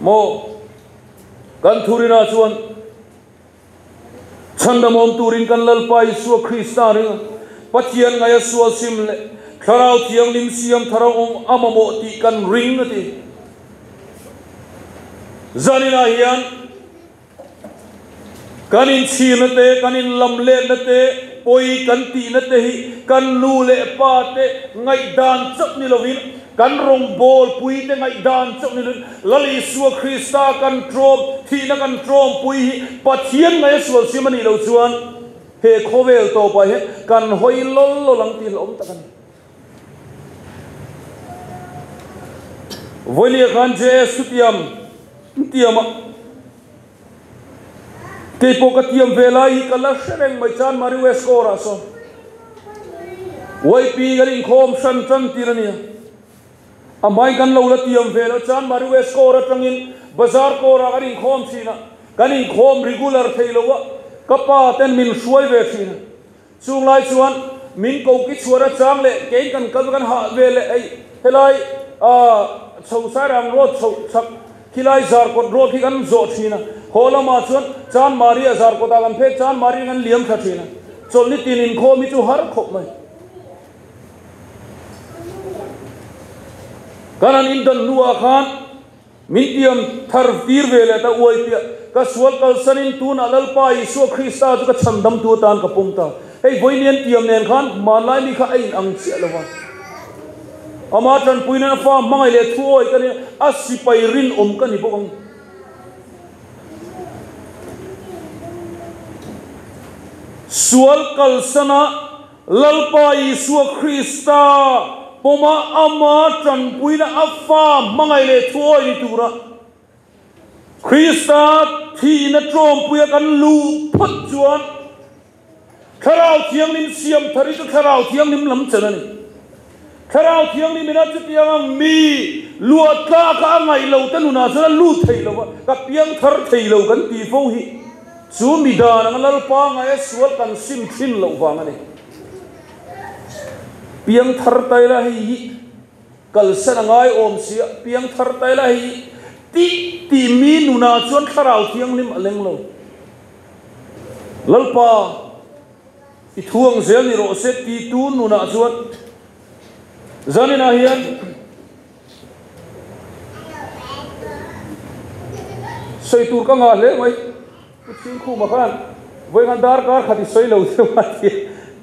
S2: Maw? Kan thurinah chuan Chhandamawm turin kan Lalpa Isua Krista ring a, Pathian ngaia sual sim leh Thlarau Thianghlim siam thar a awm a mamawh tih kan ring a ti. Zaninah hian kan inchhirna te, kan inlamletna te, pawi kan tihna te hi kan nu leh pa te ngaihdan chauh ni lovin, Kan rawngbawlpui te ngaihdan chauh ni lovin Lal Isua Krista kan tlawm, thihna kan tlawmpui hi Pathian ngaih a sual siam a nih loh chuan he khawvel tawpah hian kan hawi lawl lawl ang tih hlauhawm tak a ni. Vawinia khan JS chu tiam tiam a, keipawh ka tiam ve lai hi ka la hre reng mai chuan Mari West Kawrah sawn YP kan inkhawm hran tan tir a nia. A hmain kan lo la tiam ve loh chuan Mari West Kawr atangin Bazar Kawrah kan inkhawm thin a, kan inkhawm regular thei lo a, ka pa ten min hruai ve thin a. Chung lai chuan min ko ki chhuar atang leh kein kan kal kan hah ve leh ei helai chho Sairang road chho chhak khilai Zarkawt road hi kan zawh thin a, haw lamah chuan Chanmari a Zarkawt ah kan phek Chanmari kan liam thla thin a, chawlhni tin inkhawm hi chu har khawp mai. Kan han indan hnuah khan Min tiam thar tir ve leh ta uai piah ka sual kalsanin tunah Lalpa Isua Krista chu ka chhandamtu atan ka pawm ta. Hei vawiin tiam nen khan hmanlai mi kha a in ang chiah lo va. Ama tanpui nen a fa hmangaih leh thu awi ka ni a, sipai rinawm ka ni bawk ang. Sual kalsana Lalpa Isua Krista pawma ama tanpuina a fa hmangaih leh thuawi ni tura Krista thihna tlawmpuia kan luh phawt chuan Thlarau Thianghlim siam thar hi chu Thlarau Thianghlim lam chen a ni. Thlarau Thianghlim ina chutiang ang mi luah tlaka a ngaih lo te nunah chuan a lut thei lo va, ka piang thar thei lo kan tih fo hi. Chu mi dan anga Lalpa ngaia sual kan sim thin loh vang a ni. Piangthar tai la hei hi kalsan a ngai awm si a, piangthar tai la hei hi tih tih mi nunah chuan Thlarau Thianghlim a leng lo. Lalpa i thu ang zel ni rawh se ti tu nunah chuan zaninah hian, Sawi tur ka ngah hle mai. Pu Chhingkhuma khan vawi khan darkar khat i sawi lo deuh a ti a,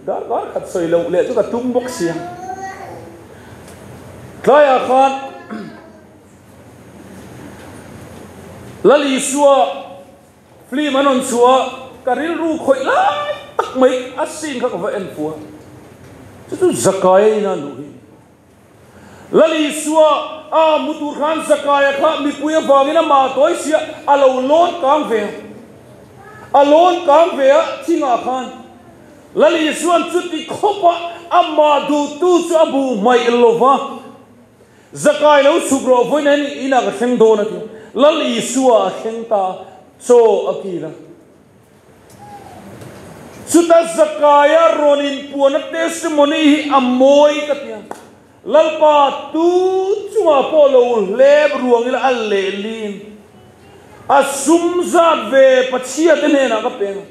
S2: darkar khat sawi loh leh chu ka tum bawk sia. Tlaiah khan Lal Isua film an rawn chhuah a, ka rilru khawih lai tak mai a scene kha ka va en fuh a, chu chu Zakaia ina luh hi. Lal Isua a hmu tur khan Zakaia kha mipui avangin amah tawi sia a lo lawn kang ve a. A lawn kang ve a thingah khan Lal Isua'n chuti khawpa amah duhtu chu a hmuh hmaih lo va, Zakai lo chhuk rawh vawiin hian inah ka thleng dawn a ti a. Lal Isua a thleng ta a, chaw a kil a. Chuta Zakaia rawn inpuanna testimony hi a mawi ka ti a, Lalpa tu chungah pawh lo hlep ruang ila a lehlin a sum zat ve Pathiate hnenah ka peng a.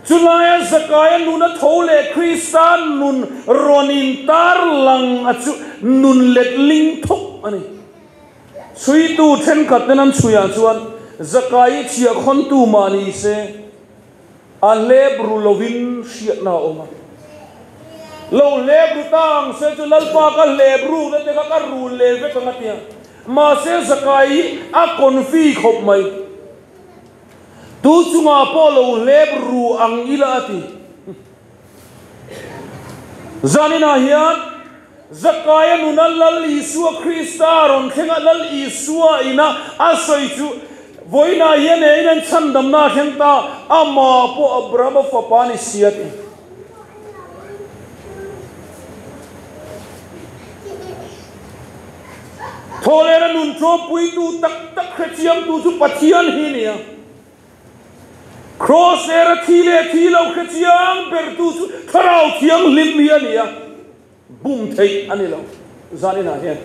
S2: Chulaia Zakaia nuna tho leh Krista nun rawn intarlang a chu nun letling thawk a ni. Chhuitu thenkhat ten an chhuiah chuan Zakai chhiah khawntu mah ni se, a hlep ru lovin hriatna a awm a. Lo hlep ru ta ang se chu Lalpa ka hlep rukna te kha ka rul leh vek ang a tia. Mahse Zakai hi a confi khawp mai. Tu chungah pawh lo hlep ru ang ila a ti. Zaninah hian Zakaia nuna Lal Isua Krista rawn thleng a, Lal Isua ina a sawi chu, Vawiinah hian he in an chhandamna a thleng ta, amah pawh Abrahama fapa a ni si a ti. Thawhlehna nun tlawmpuitu tak tak hrechiangtu chu Pathian hi a ni a. Kraws era thi leh thi lo hrechiang bertu chu Thlarau Thianghlim hi a ni a. Bum theih a ni lo. Zaninah hian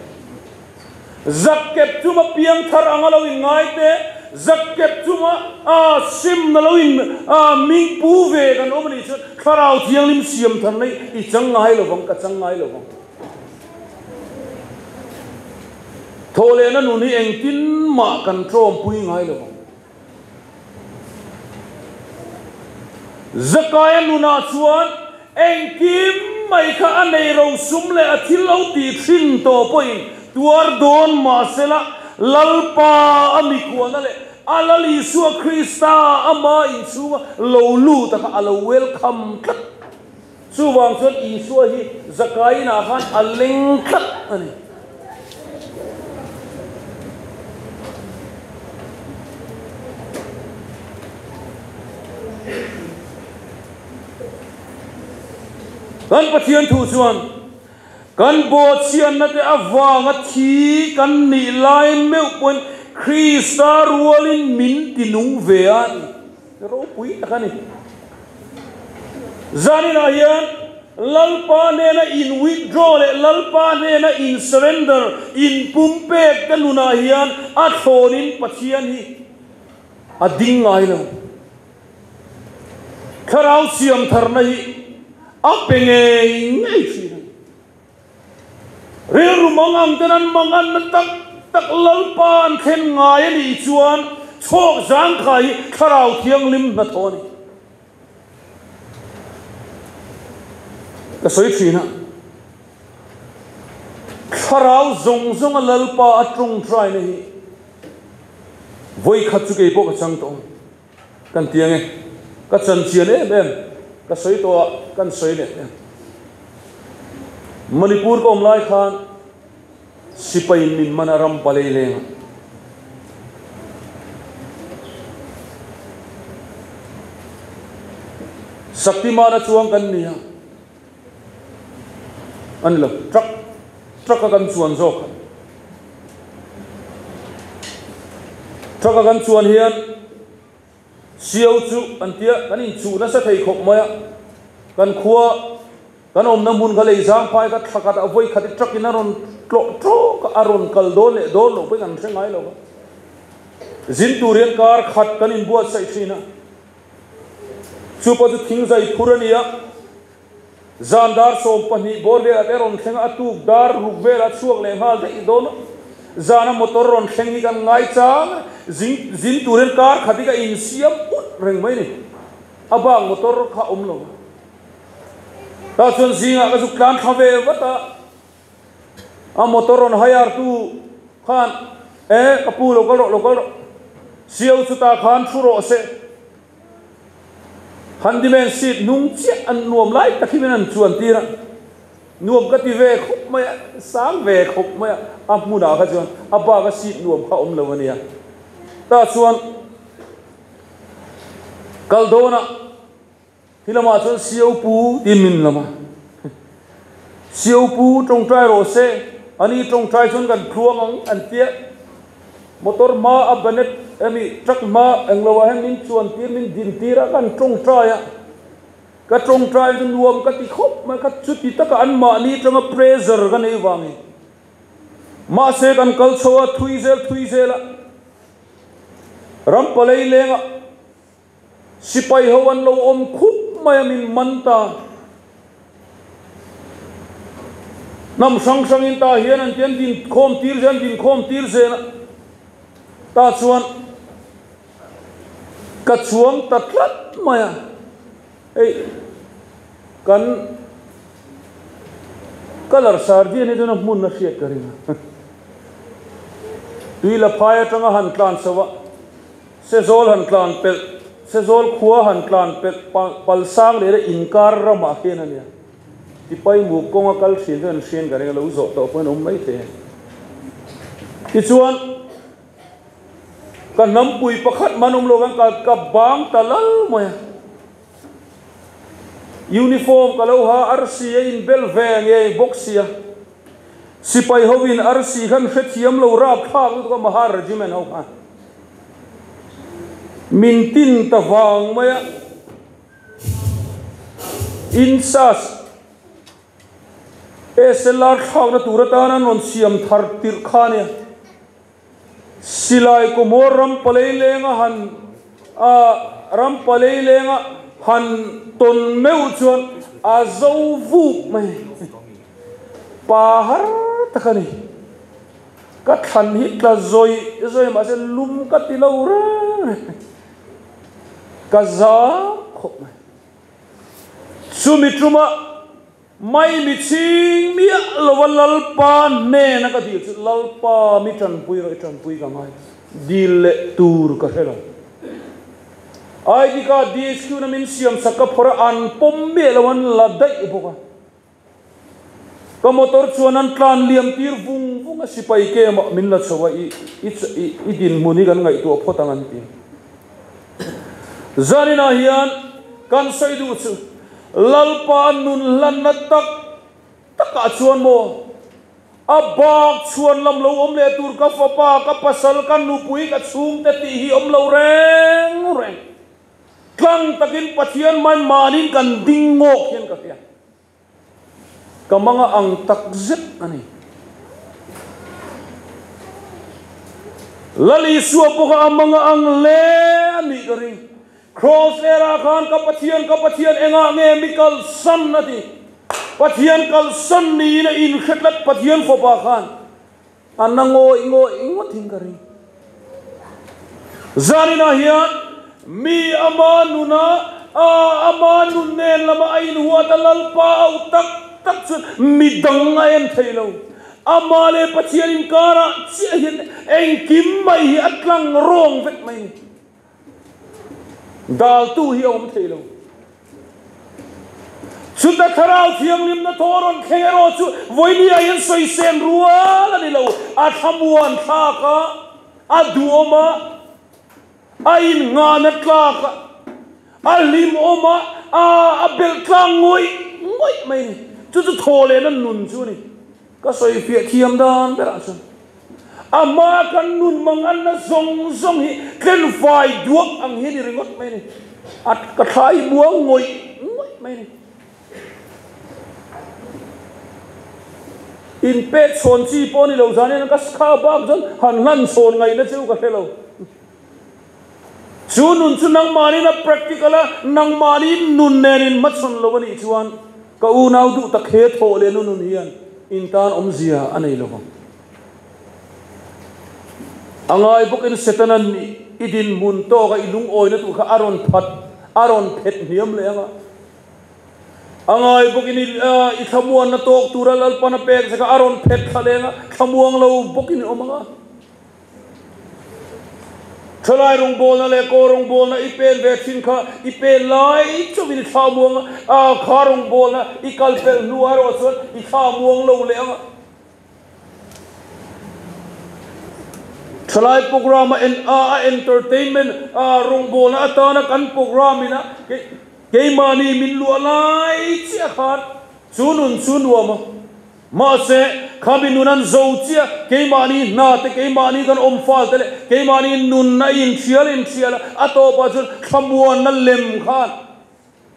S2: Zakkep chuma piangthar anga lo inngai te, Zakkep chuma simna lo in ming pu ve kan awm a nih chuan Thlarau Thianghlim siam thar na hi i chang ngai lo vang, ka chang ngai lo vang. Thawhlehna nun hi engtin mah kan tlawmpui ngai lo vang. Zakaia nunah chuan engkim mai kha a nei ro sum leh a thil lo tih thin tawh pawhin tuar dawn mahsela Lalpa a mikhualna leh a Lal Isua Krista ama inchhunga lo lut a kha a lo welcome tlat. Chuvang chuan Isua hi Zakainah khan a leng tlat a ni. Kan Pathian thu chuan kan bawhchhiatna te avanga thi kan nih lai meuh pawhin Krista rualin min tinung ve a ti. Ropui tak a ni. Zaninah hian Lalpa hnena in withdraw leh Lalpa hnena in surrender, in pumpek te nunah hian a thlawnin Pathian hi a ding ngai lo. Thlarau siam tharna hi a pe ngei ngei thin a ni. Rilru mangang ten an mangan na tak tak Lalpa an thlen ngai a nih chuan chhawk zangkhai hi Thlarau Thianghlim hnathawh a ni. Ka sawi thin a, Thlarau zawng zawnga Lalpa a tawngtaina hi vawikhat chu keipawh ka chang tawh ang. Kan ti ange, ka chan chian em em, ka sawi tawh a, kan sawi leh em. Manipur ka awm lai khan sipai min man a ram palei leng a. Shaktiman a chuang kan ni a, a ni lo, truck, truck a kan chuan zawk kha. Truck a kan chuan hian Siau chu an tia kan inchuh nasa thei khawp mai a, kan khua kan awmna hmun kha lei zang phai kha thla khat ah vawi khat i truck in a rawn tlawh tawk a, a rawn kal dawn leh dawn loh pawhin an hre ngai lo va. Zin tur hian kar khat kan inbuatsaih thin a, chu pawh chu thing zai phur a ni a, zan dar 12 bawr velah te a rawn thleng a, a tuk dar ruk velah a chhuak leh nghal daih dawn a, zana motor rawn thleng hi kan ngai chang a, zing zin tur hian kar khat hi ka insiam ut reng mai a ni, a bak motor kha awm lo a, tah chuan zingah ka zuk tlan thla ve vat a, a motor rawn hire tu khan e ka pu lo kal rawh lo kal rawh siau chu tah khan thu rawh se. Handyman seat hnung chiah an nuam lai tak hi min an chuan tir a, nuam ka ti ve khawp mai a, sang ve khawp mai a, a hmunah kha chuan a bak a seat nuam kha awm lo a nia. Tah chuan kal dawnah hi lamah chuan Sio pu tiin min lam a, Sio pu tawngtai rawh se, ani tawngtai chuan kan tluang ang an tia. Motor hma a bonnet emi truck hma englo ah hian min chuan tir min din tir a kan tawngtai a ka tawngtai chu nuam ka ti khawp mai ka chuti taka an mahni atanga pressure ka nei vangin mahse kan kal chho a thui zel thui zel a ram palei leng a Sipai ho an lo awm khup mai a min man ta. Hnam hrang hrangin tah hian an ti an din khawm tir zel an din khawm tir zel a. Tah chuan ka chuang ta tlat mai a. Hei kan colour sardine hi chuan a hmun a hriat ka ring a. Tui la phai atanga han tlan chho a. Sezawl han tlan pelh, Sezawl khua han tlan pelh pal sang leh la inkar ramah khian a nia. Tipai muk kawnga kal thin chu an hrian ka ring a, lo zawh tawh pawhin awm mai thei a. Tichuan, ka hnampui pakhat man awm lo khan ka ka bang ta lal mai a. Uniform ka lo ha, arsi a inbel ve ngei bawk sia. Sipai hovin arsi khan hrethiam lo rapthlak lutuk a Mahar Regiment ho khan min tin ta vang mai a. Insas SLR thlakna tur atan an rawn siam thar tirh kha a nia. Silai kawmawr ram palei lenga han a ram palei lenga han tawn meuh chuan a zo vuk mai. Pa har tak a ni. Ka thlan hi tla zawih zawih mahse lum ka ti lo reng reng. Ka za khawp mai. Chumi tuma mai mi chhing miah lova Lalpa hnena ka dil chu Lalpa mi tanpui rawh i tanpui ka ngai dil leh tur ka hre lo. ID card DHQ na min siam sak ka phawrh a an pawm miah lo an la daih bawk a. Ka motor chuan an tlan liam tir vung vung a sipai ke mah min la chho a i i i dinhmun hi kan ngaihtuah phawt ang an ti. Zaninah hian kan sawi duh chu Lalpa nun hlanna tak takah chuan maw a bak chhuan lam lo awm leh tur ka fapa, ka pasal, ka nupui, ka chhungte tih hi awm lo reng reng. Tlang takin Pathian mai mahnin kan ding ngawk hian ka hria. Ka manga ang tak zet a ni. Lal Isua pawh kha a manga ang hle a nih ka ring. Kraws lerah khan ka Pathian, ka Pathian engah nge mi kalsan a ti. Pathian kalsan niin a inhre tlat Pathian fapa khan a na ngawih ngawih ngawtin ka ring. Zaninah hian mi ama nuna a ama nun nen lama a inhuat a Lalpa auh tak tak chuan mi dang a en thei lo. Amah leh Pathian inkarah chiah hian engkim mai hi a tlang rawng vek mai ni. Daltu hi a awm thei lo. Chuta Thlarau Thianghlimna thaw rawn thleng erawh chu vawinia hian sawisem rual a ni lo. A thlamuan thlak a, a duhawm a, a innghahna tlak a, a hlimawm a, a a belh tlang ngawih ngawih mai a ni. Chu chu thaw lehna nun chu a ni. Ka sawifiah thiam dan berah chuan a hma kan nun manganna zawng zawng hi tlen fai duak ang hi a ni ringawt mai a ni. A ka thlai buang ngawih ngawih mai a ni. Inpek chhawn chi pawh a ni lo zan hian ka kha bak chuan han hlan chhawn ngaihna chu ka hre lo. Chu nun chu nangmahniin a practical a, nangmahniin nun nen in hmachhawn lo a nih chuan ka unau duh tak he thawh leh nu nun hian in tan awmzia a nei lo vang. A ngai bawkin Setana i dinhmun tawka i lungawina tur kha a rawn phat, a rawn phet hniam leh ang a. A ngai bawkin i thlamuanna tawk tura Lalpan a pek che kha a rawn phet thla leh ang a, thlamuang lo bawkin i awm ang a. Thalai rawngbawlna leh kaw rawngbawlna i pen ve thin kha i pen lai chauhin i thla muang a, kha rawngbawlna i kal pelh hnuah erawh chuan i thla muang lo leh ang a. Thalai program a a entertainment rawngbawlna atana kan program ina keimahni min luah lai chiah khan chu nun chu nuam a. Mahse, khami nun an zo chiah, keimahni hna te, keimahni kan awm fal te leh keimahni nunna inthial inthial a, a tawpah chuan thlamuanna lem khan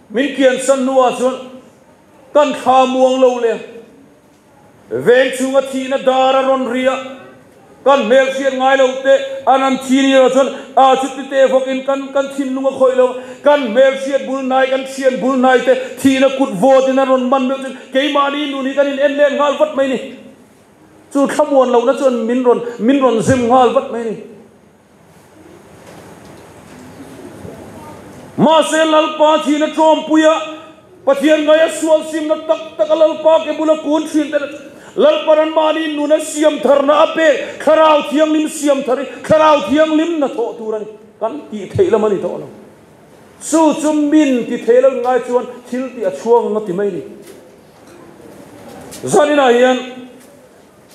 S2: min kiansan hnuah chuan kan thla muang lo leh veng chhunga thihna dar a rawn ri a. Kan hmel hriat ngai lo te an an thi ni erawh chuan a chuti te vawkin kan kan thinlung a khawih lo. Kan hmel hriat bul hnai, kan thian bul hnai te thihna kut vawtin an rawn man meuh chuan keimahni nun hi kan in en let nghal vat mai ni. Chu thlamuan lohna chuan min rawn min rawn zem nghal vat mai ni. Mahse Lalpa thihna tlawmpuia Pathian ngaia sual simna tak taka Lalpa ke bula kun thin te Lalpa ran mahni nuna siam tharna a pek Thlarau Thianghlim siam thar hi Thlarau Thianghlim hna thawh tur a ni. Kan tih theih lam a ni tawh lo. Chu chu min ti thei lo ngai chuan thil tih a chhuang ang a ti mai ni. Zaninah hian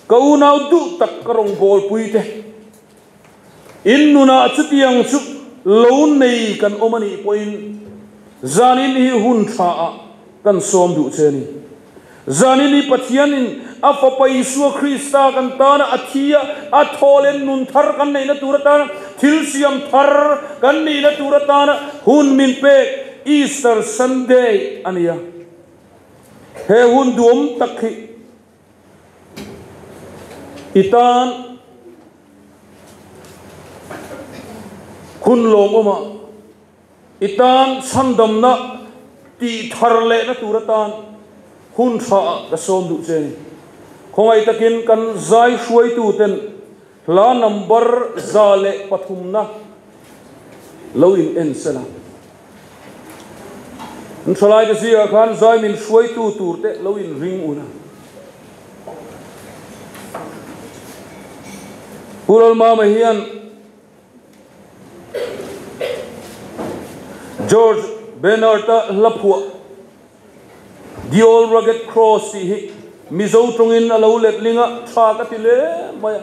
S2: ka unau duh tak ka rawngbawlpui te In nunah chutiang chu lo nei kan awm a nih pawhin zanin hi hun thaah kan sawm duh che a ni. Zanin hi Pathianin A Fapa Isua Krista kan tana a thi a, a thaw leh nun thar kan neihna tur atana thil siam thar kan nihna tur atana hun min pek Easter Sunday a ni a. He hun duhawm tak hi i tan hun lawmawmah I tan chhandamna tih thar lehna tur atan hun tha ah ka sawm duh che a ni. Khawngaih takin kan zai hruaituten hla number 103 na lo in en sela. An thalaite zingah khan zai min hruaitu tur te lo in ring ula. Pu Lalmama hian George Bernard-a hla phuah The Old Rugged Cross tih hi Mizo tawngin a lo letling a, tha ka ti hle mai a.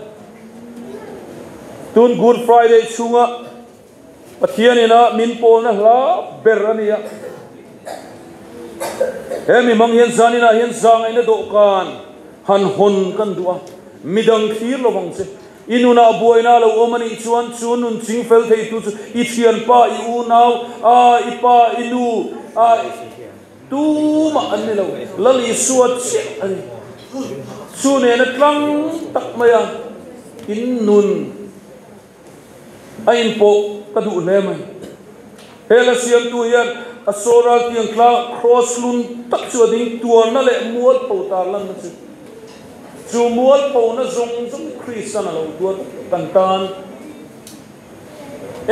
S2: Tun Good Friday chhunga Pathian ina min pawlna hla ber a ni a. He mi hmang hian zaninah hian zangaihna dawhkan han hawn kan duh a, midang thlir lovang che. I nunah buaina a lo awm a nih chuan chu nun ching fel theitu chu i thianpa, i unau, a i pa, i nu, a tumah an ni lo. Lal Isua chiah a ni. Chu nena tlang tak maia in nun a inpawh ka duh hle mai. He la siamtu hian a sawral tiang tlang cross lun tak chu a ding tuarna leh mualpho tarlanna chu. Chu mualphona zawng zawng hi Kristian a lo tuar kan tan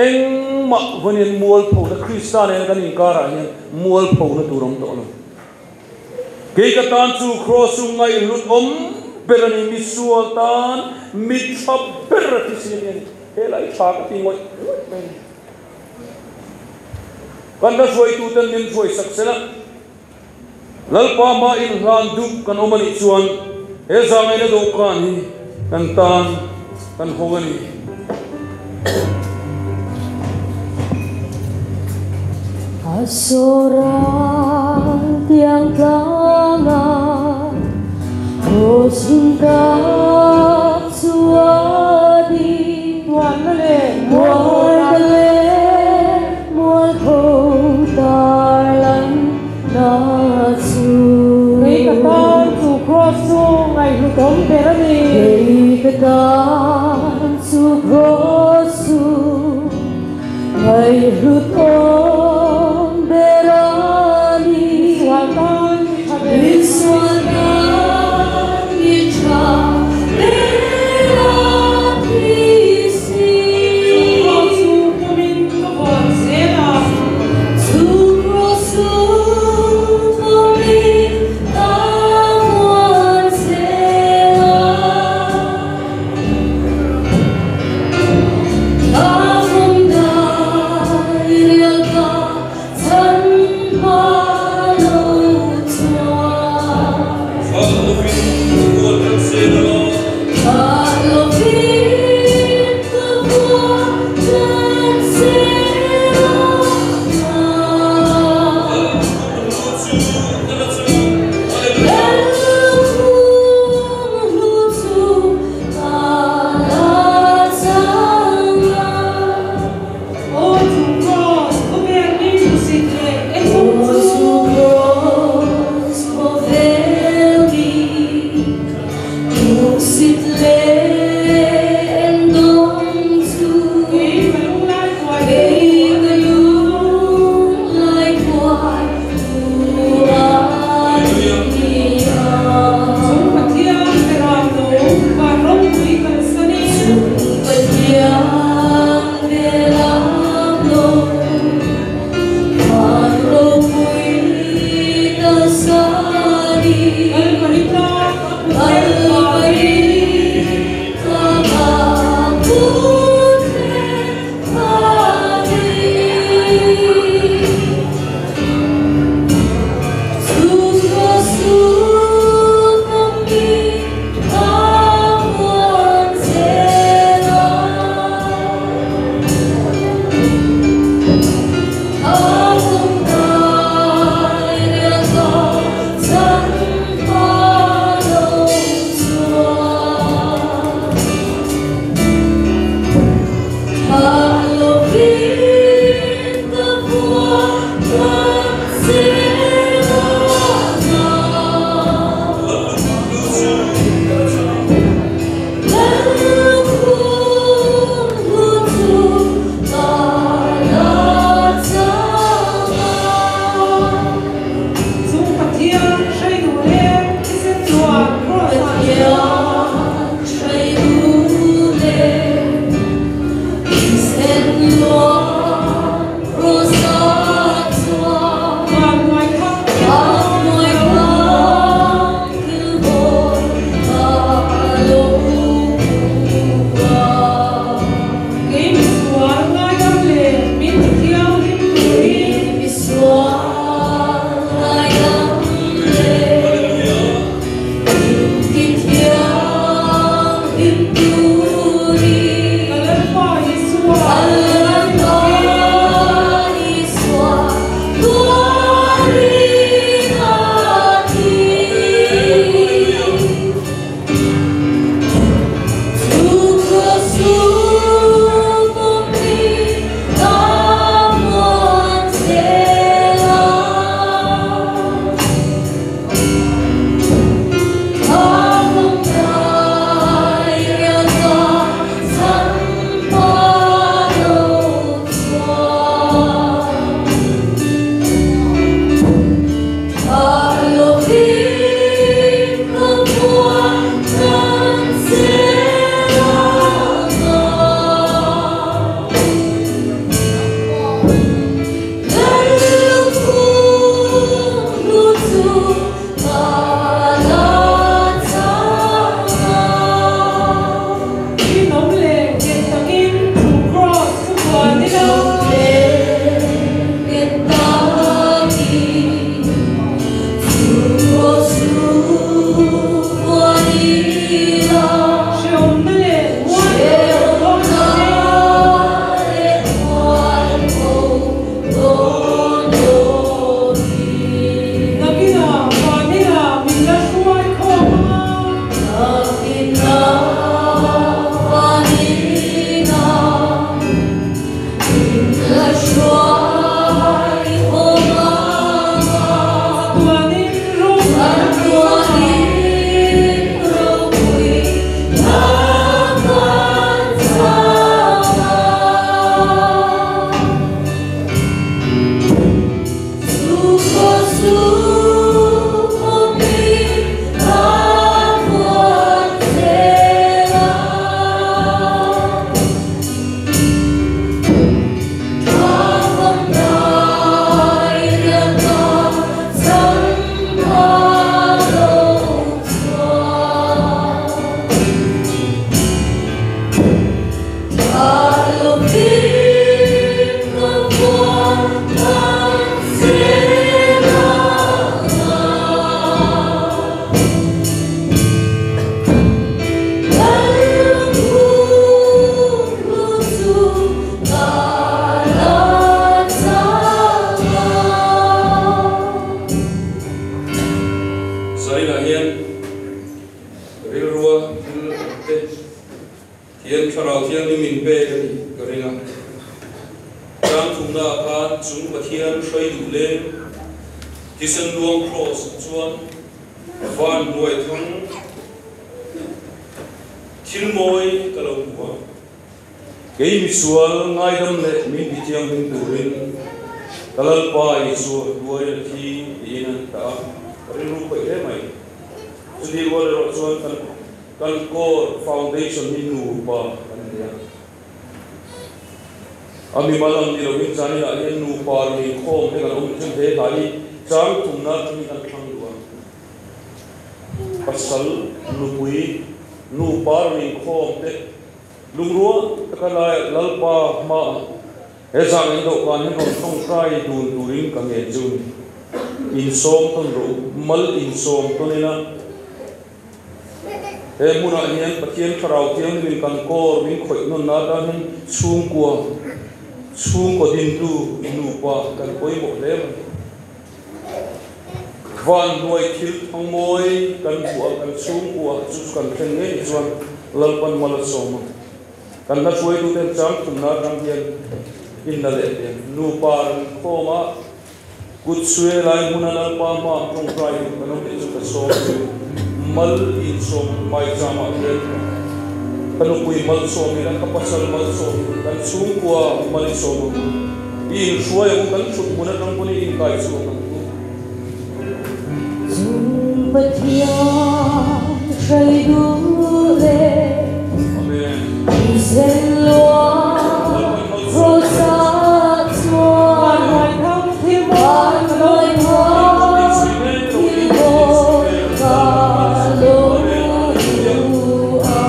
S2: engmah vawiin mualphona Krista nena kan inkarah hian mualphona tur awm tawh lo. Kei ka tan chu cross chu ngaihhlut awm ber a ni, misual tan mit tha ber a thi si a ni a ni. He lai tha ka ti ngawih ngawih mai a ni. Kan hla hruaituten min hruaisak sela. Lalpa hma inhlan duh kan awm a nih chuan he zangaihna dawhkan hi kan tan kan hawng a ni.
S3: A sawral tiang tlanga Cross in tak chu a ding. Mualna leh mualna leh mualpho tar lan na chu. Kei ka tan chu Cross chu ngaihhlutawm ber a ni. Kei ka tan chu Cross chu ngaihhlutawm ber a ni. Misual tan mi tha ber. Misual tan mi tha ber a thi si. Chu Cross chu pumin ka vuan zel a. Chu Cross chu pumin ka vuan zel a. Ka vawm dai rial ka chan hma lo chuan.
S1: Thlah lovin ka vuan kan zel a.
S3: Thlah lovin ka vuan kan zel a.
S1: Lal khum hlu chu ka la chang. Hallelujah.
S3: Lal khum hlu chu ka la chang a. Aw chu Cross khawvel mi hmusit leh engawng chu. Aw chu Cross khawvel mi hmusit leh engawng chu. Kei ka lunglai kuai Kei ka lunglai kuai tu a ni a. Chung Pathian beram lo van ropui kalsanin. Chung Pathian beram lo van ropui kalsanin. Kalvari tlang a put zel Kalvari
S2: Ka rilrua thil awm te hian Thlarau Thianghlim min pek a nih ka ring a. Chang thumna ah khan chung Pathian hrai duh leng thisen luang Kraws chuan van hnuai thang thil mawi ka lo hmu a. Kei misual ngaidam leh min ti thianghlim turin ka Lalpa Isua hnuai a thi tiin an ta a, ka rilru khawih hle mai. Chutih rual erawh chuan kan kan core foundation hi nupa kan ni a. A mimal ang ni loin zaninah hian nupa rawn inkhawm te kan awm thung hle hlai hi chang thumna atangin kan thlang duh a. Pasal, nupui, nupa rawn inkhawm te Lungrual taka lai Lalpa hmaah he zan in dawhkan hi rawn tawngtai dun turin ka ngen chu ni. Insawm tawn rawh u, mal insawm tawn ila he hmunah hian Pathian Thlarau Thianghlimin kan kawr min khawih nawn atan hian chhungkua, chhungkaw dintu nupa kan pawimawh hle mai. Van hnuai thil thangmawi kan hmuh a, kan chhungkua chu chu kan thlen ngei chuan Lalpan mal a sawm a. Kan hla hruaituten chang thumna atang hian inla leh te nupa an inkhawm a, kut suai lai hmuna Lalpa hma tawngtai duh kan awm tih chu ka sawm chu mal insawm maichamah hian ka nupui mal sawm ila, ka pasal mal sawm ila, kan chhungkua mal i sawm ang u. I inhruai ang u, kan thut hmun atang pawn i inkai chhuak ang u.
S3: Chung Pathian hrai duh leh thisen luang Cross ah chuan Van hnuai thang thil mawi ka lo duh a.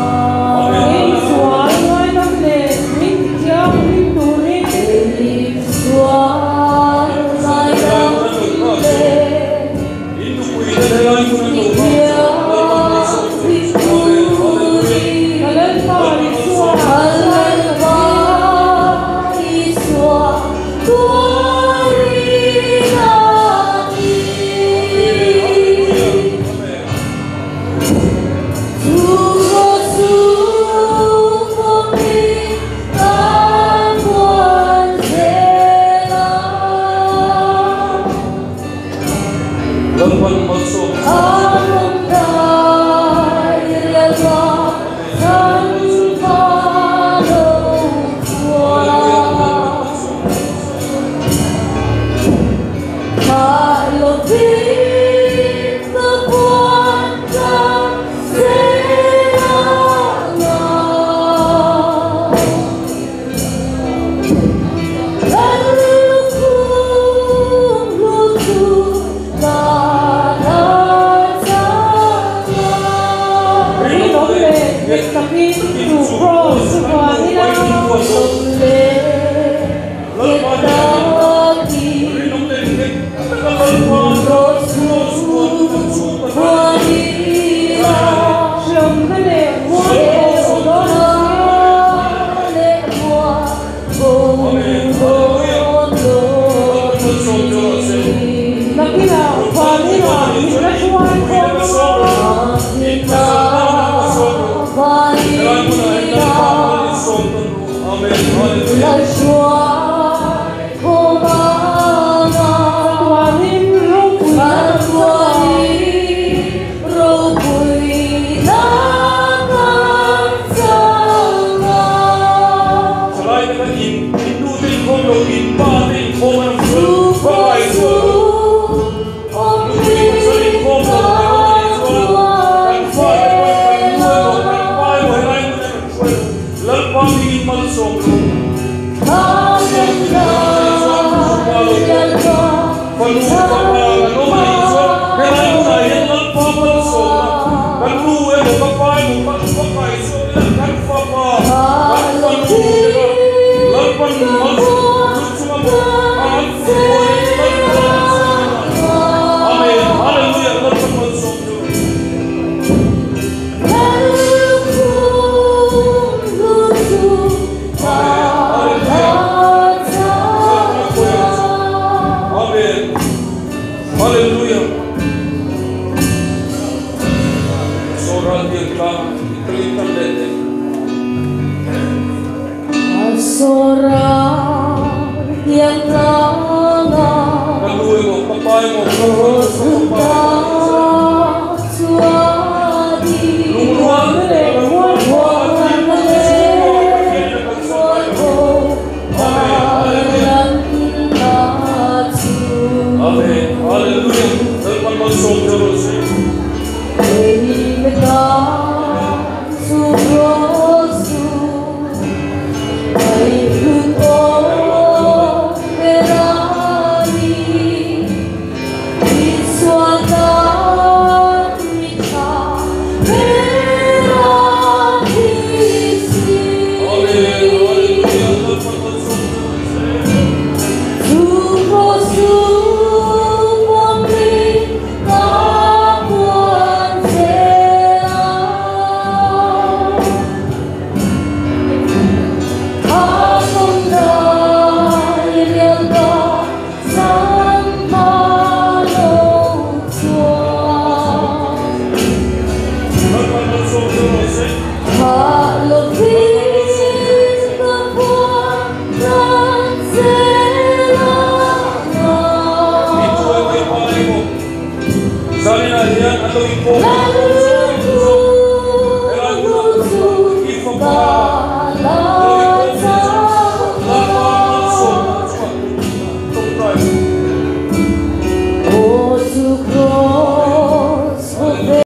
S2: Lalpan malsawm Raltiang tlang atangin tan leh teh. Ka nu emaw, ka pa emaw, ka rual emaw, ka fapa emaw, lungrual Amen. Hallelujah. Lalpan malsawm che rawh se. Amen. Hallelujah. Lalpan malsawm che rawh se. Lalpan malsawm che rawh se. I tu emaw i pa emaw zaninah hian an lo inkhawm leh helai hmunah i fapa lo inkhawm ve chu Lalpa malsawmna a chungah tawngtai Amen. Hallelujah.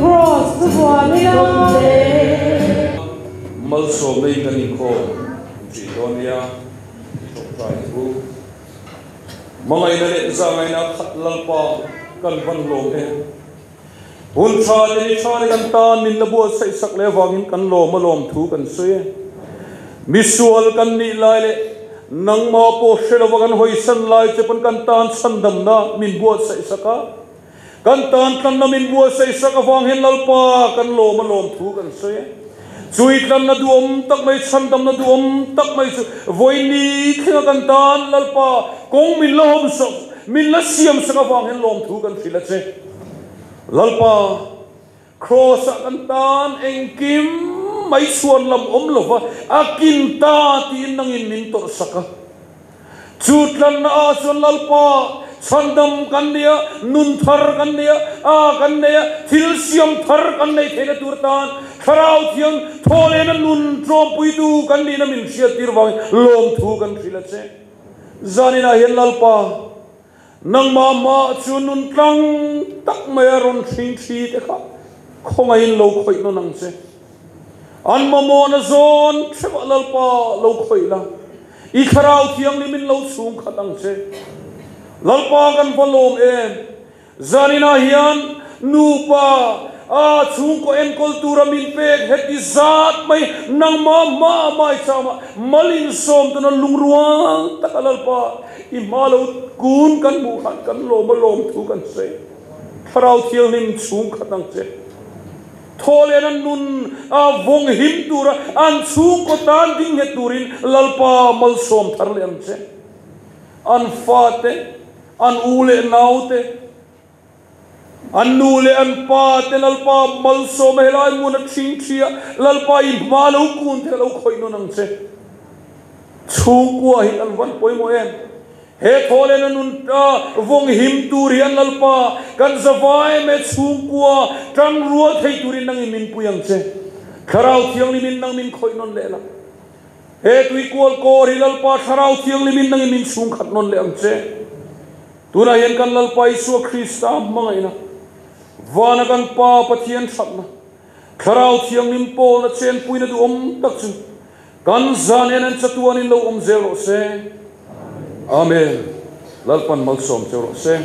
S3: Kraws chu vuan ila.
S2: Malsawmna in kan inkhawm tih dawn nia i tawngtai ang u. Hmangaihna leh zahngaihna a khat Lalpa kan van lawm em. Hun tha te ni tha te kan tan min la buatsaih sak leh avangin kan lawm a lawm thu kan sawi e. Misual kan nih lai leh nangmah pawh hre lova kan hawisan lai che pawn kan tan chhandamna min buatsaih sak a. Kan tan tlanna min buatsaih sak avang hian Lalpa kan lawm a lawm thu kan sawi e. Chui tlanna duhawm tak mai, chhandamna duhawm tak mai chu vawi ni thlenga kan tan Lalpa kawng min la hawm sak, min la siam sak avang hian lawm thu kan hrilh a che. Lalpa, Kraws-ah kan tan engkim mai chhuan lam awm lova a kin ta tiin nangin min tawrh sak a. Chu tlanna ah chuan Lalpa, chhandam kan nei a, nun thar kan nei a, a kan nei a, thil siam thar kan nei theihna tur tan Thlarau Thiang thawhlehna nun tlawmpuitu kan nihna min hriattir vangin lawmthu kan hrilh a che. Zaninah hian Lalpa, Nangmah mah chu nun tlang tak mai a rawn hring thli te kha khawngaihin lo khawih nawn ang che. An mamawhna zawn hreuh Lalpa lo khawih la, i thlarau thianghlimin lo chhung khat ang che. Lalpa kan va lawm em! Zaninah hian nupa a chhungkaw enkawl tura min pek heti zat mai nangmah hma mai chama mal insawm tuna lungrual taka Lalpa i hma lo kun kan hmuh khan kan lawm a lawm thu kan sawi. Thlarau Thianghlim chhung khat ang che. Thawhlen an nun a vawng him tura an chhungkaw tan ding nghet turin Lalpa malsawm thar leh ang che. An fate, an u leh naute, An nu leh an pa te Lalpa malsawm a helai hmun a thing thi a, Lalpa i hma lo kun te lo khawih nawn ang che. Chhungkua hi kan van pawimawh em? He thawhlen a nun ta vawng him tur hian Lalpa kan zavai me chhungkua tang rual thei turin nangin min pui ang che. Thlarau Thianghlimin nang min khawih nawn leh la. He tuikual kawr hi Lalpa Thlarau Thianghlimin nangin min chhungkhat nawn leh ang che. Tunah hian kan Lalpa Isua Krista hmangaihna, vana kan Pa Pathian thatna, Thlarau Thianghlim pawlna chenpuina duhawm tak chu kan zan en an chatuanin lo awm zel rawh se. Amen. Lalpan malsawm cheu rawh se.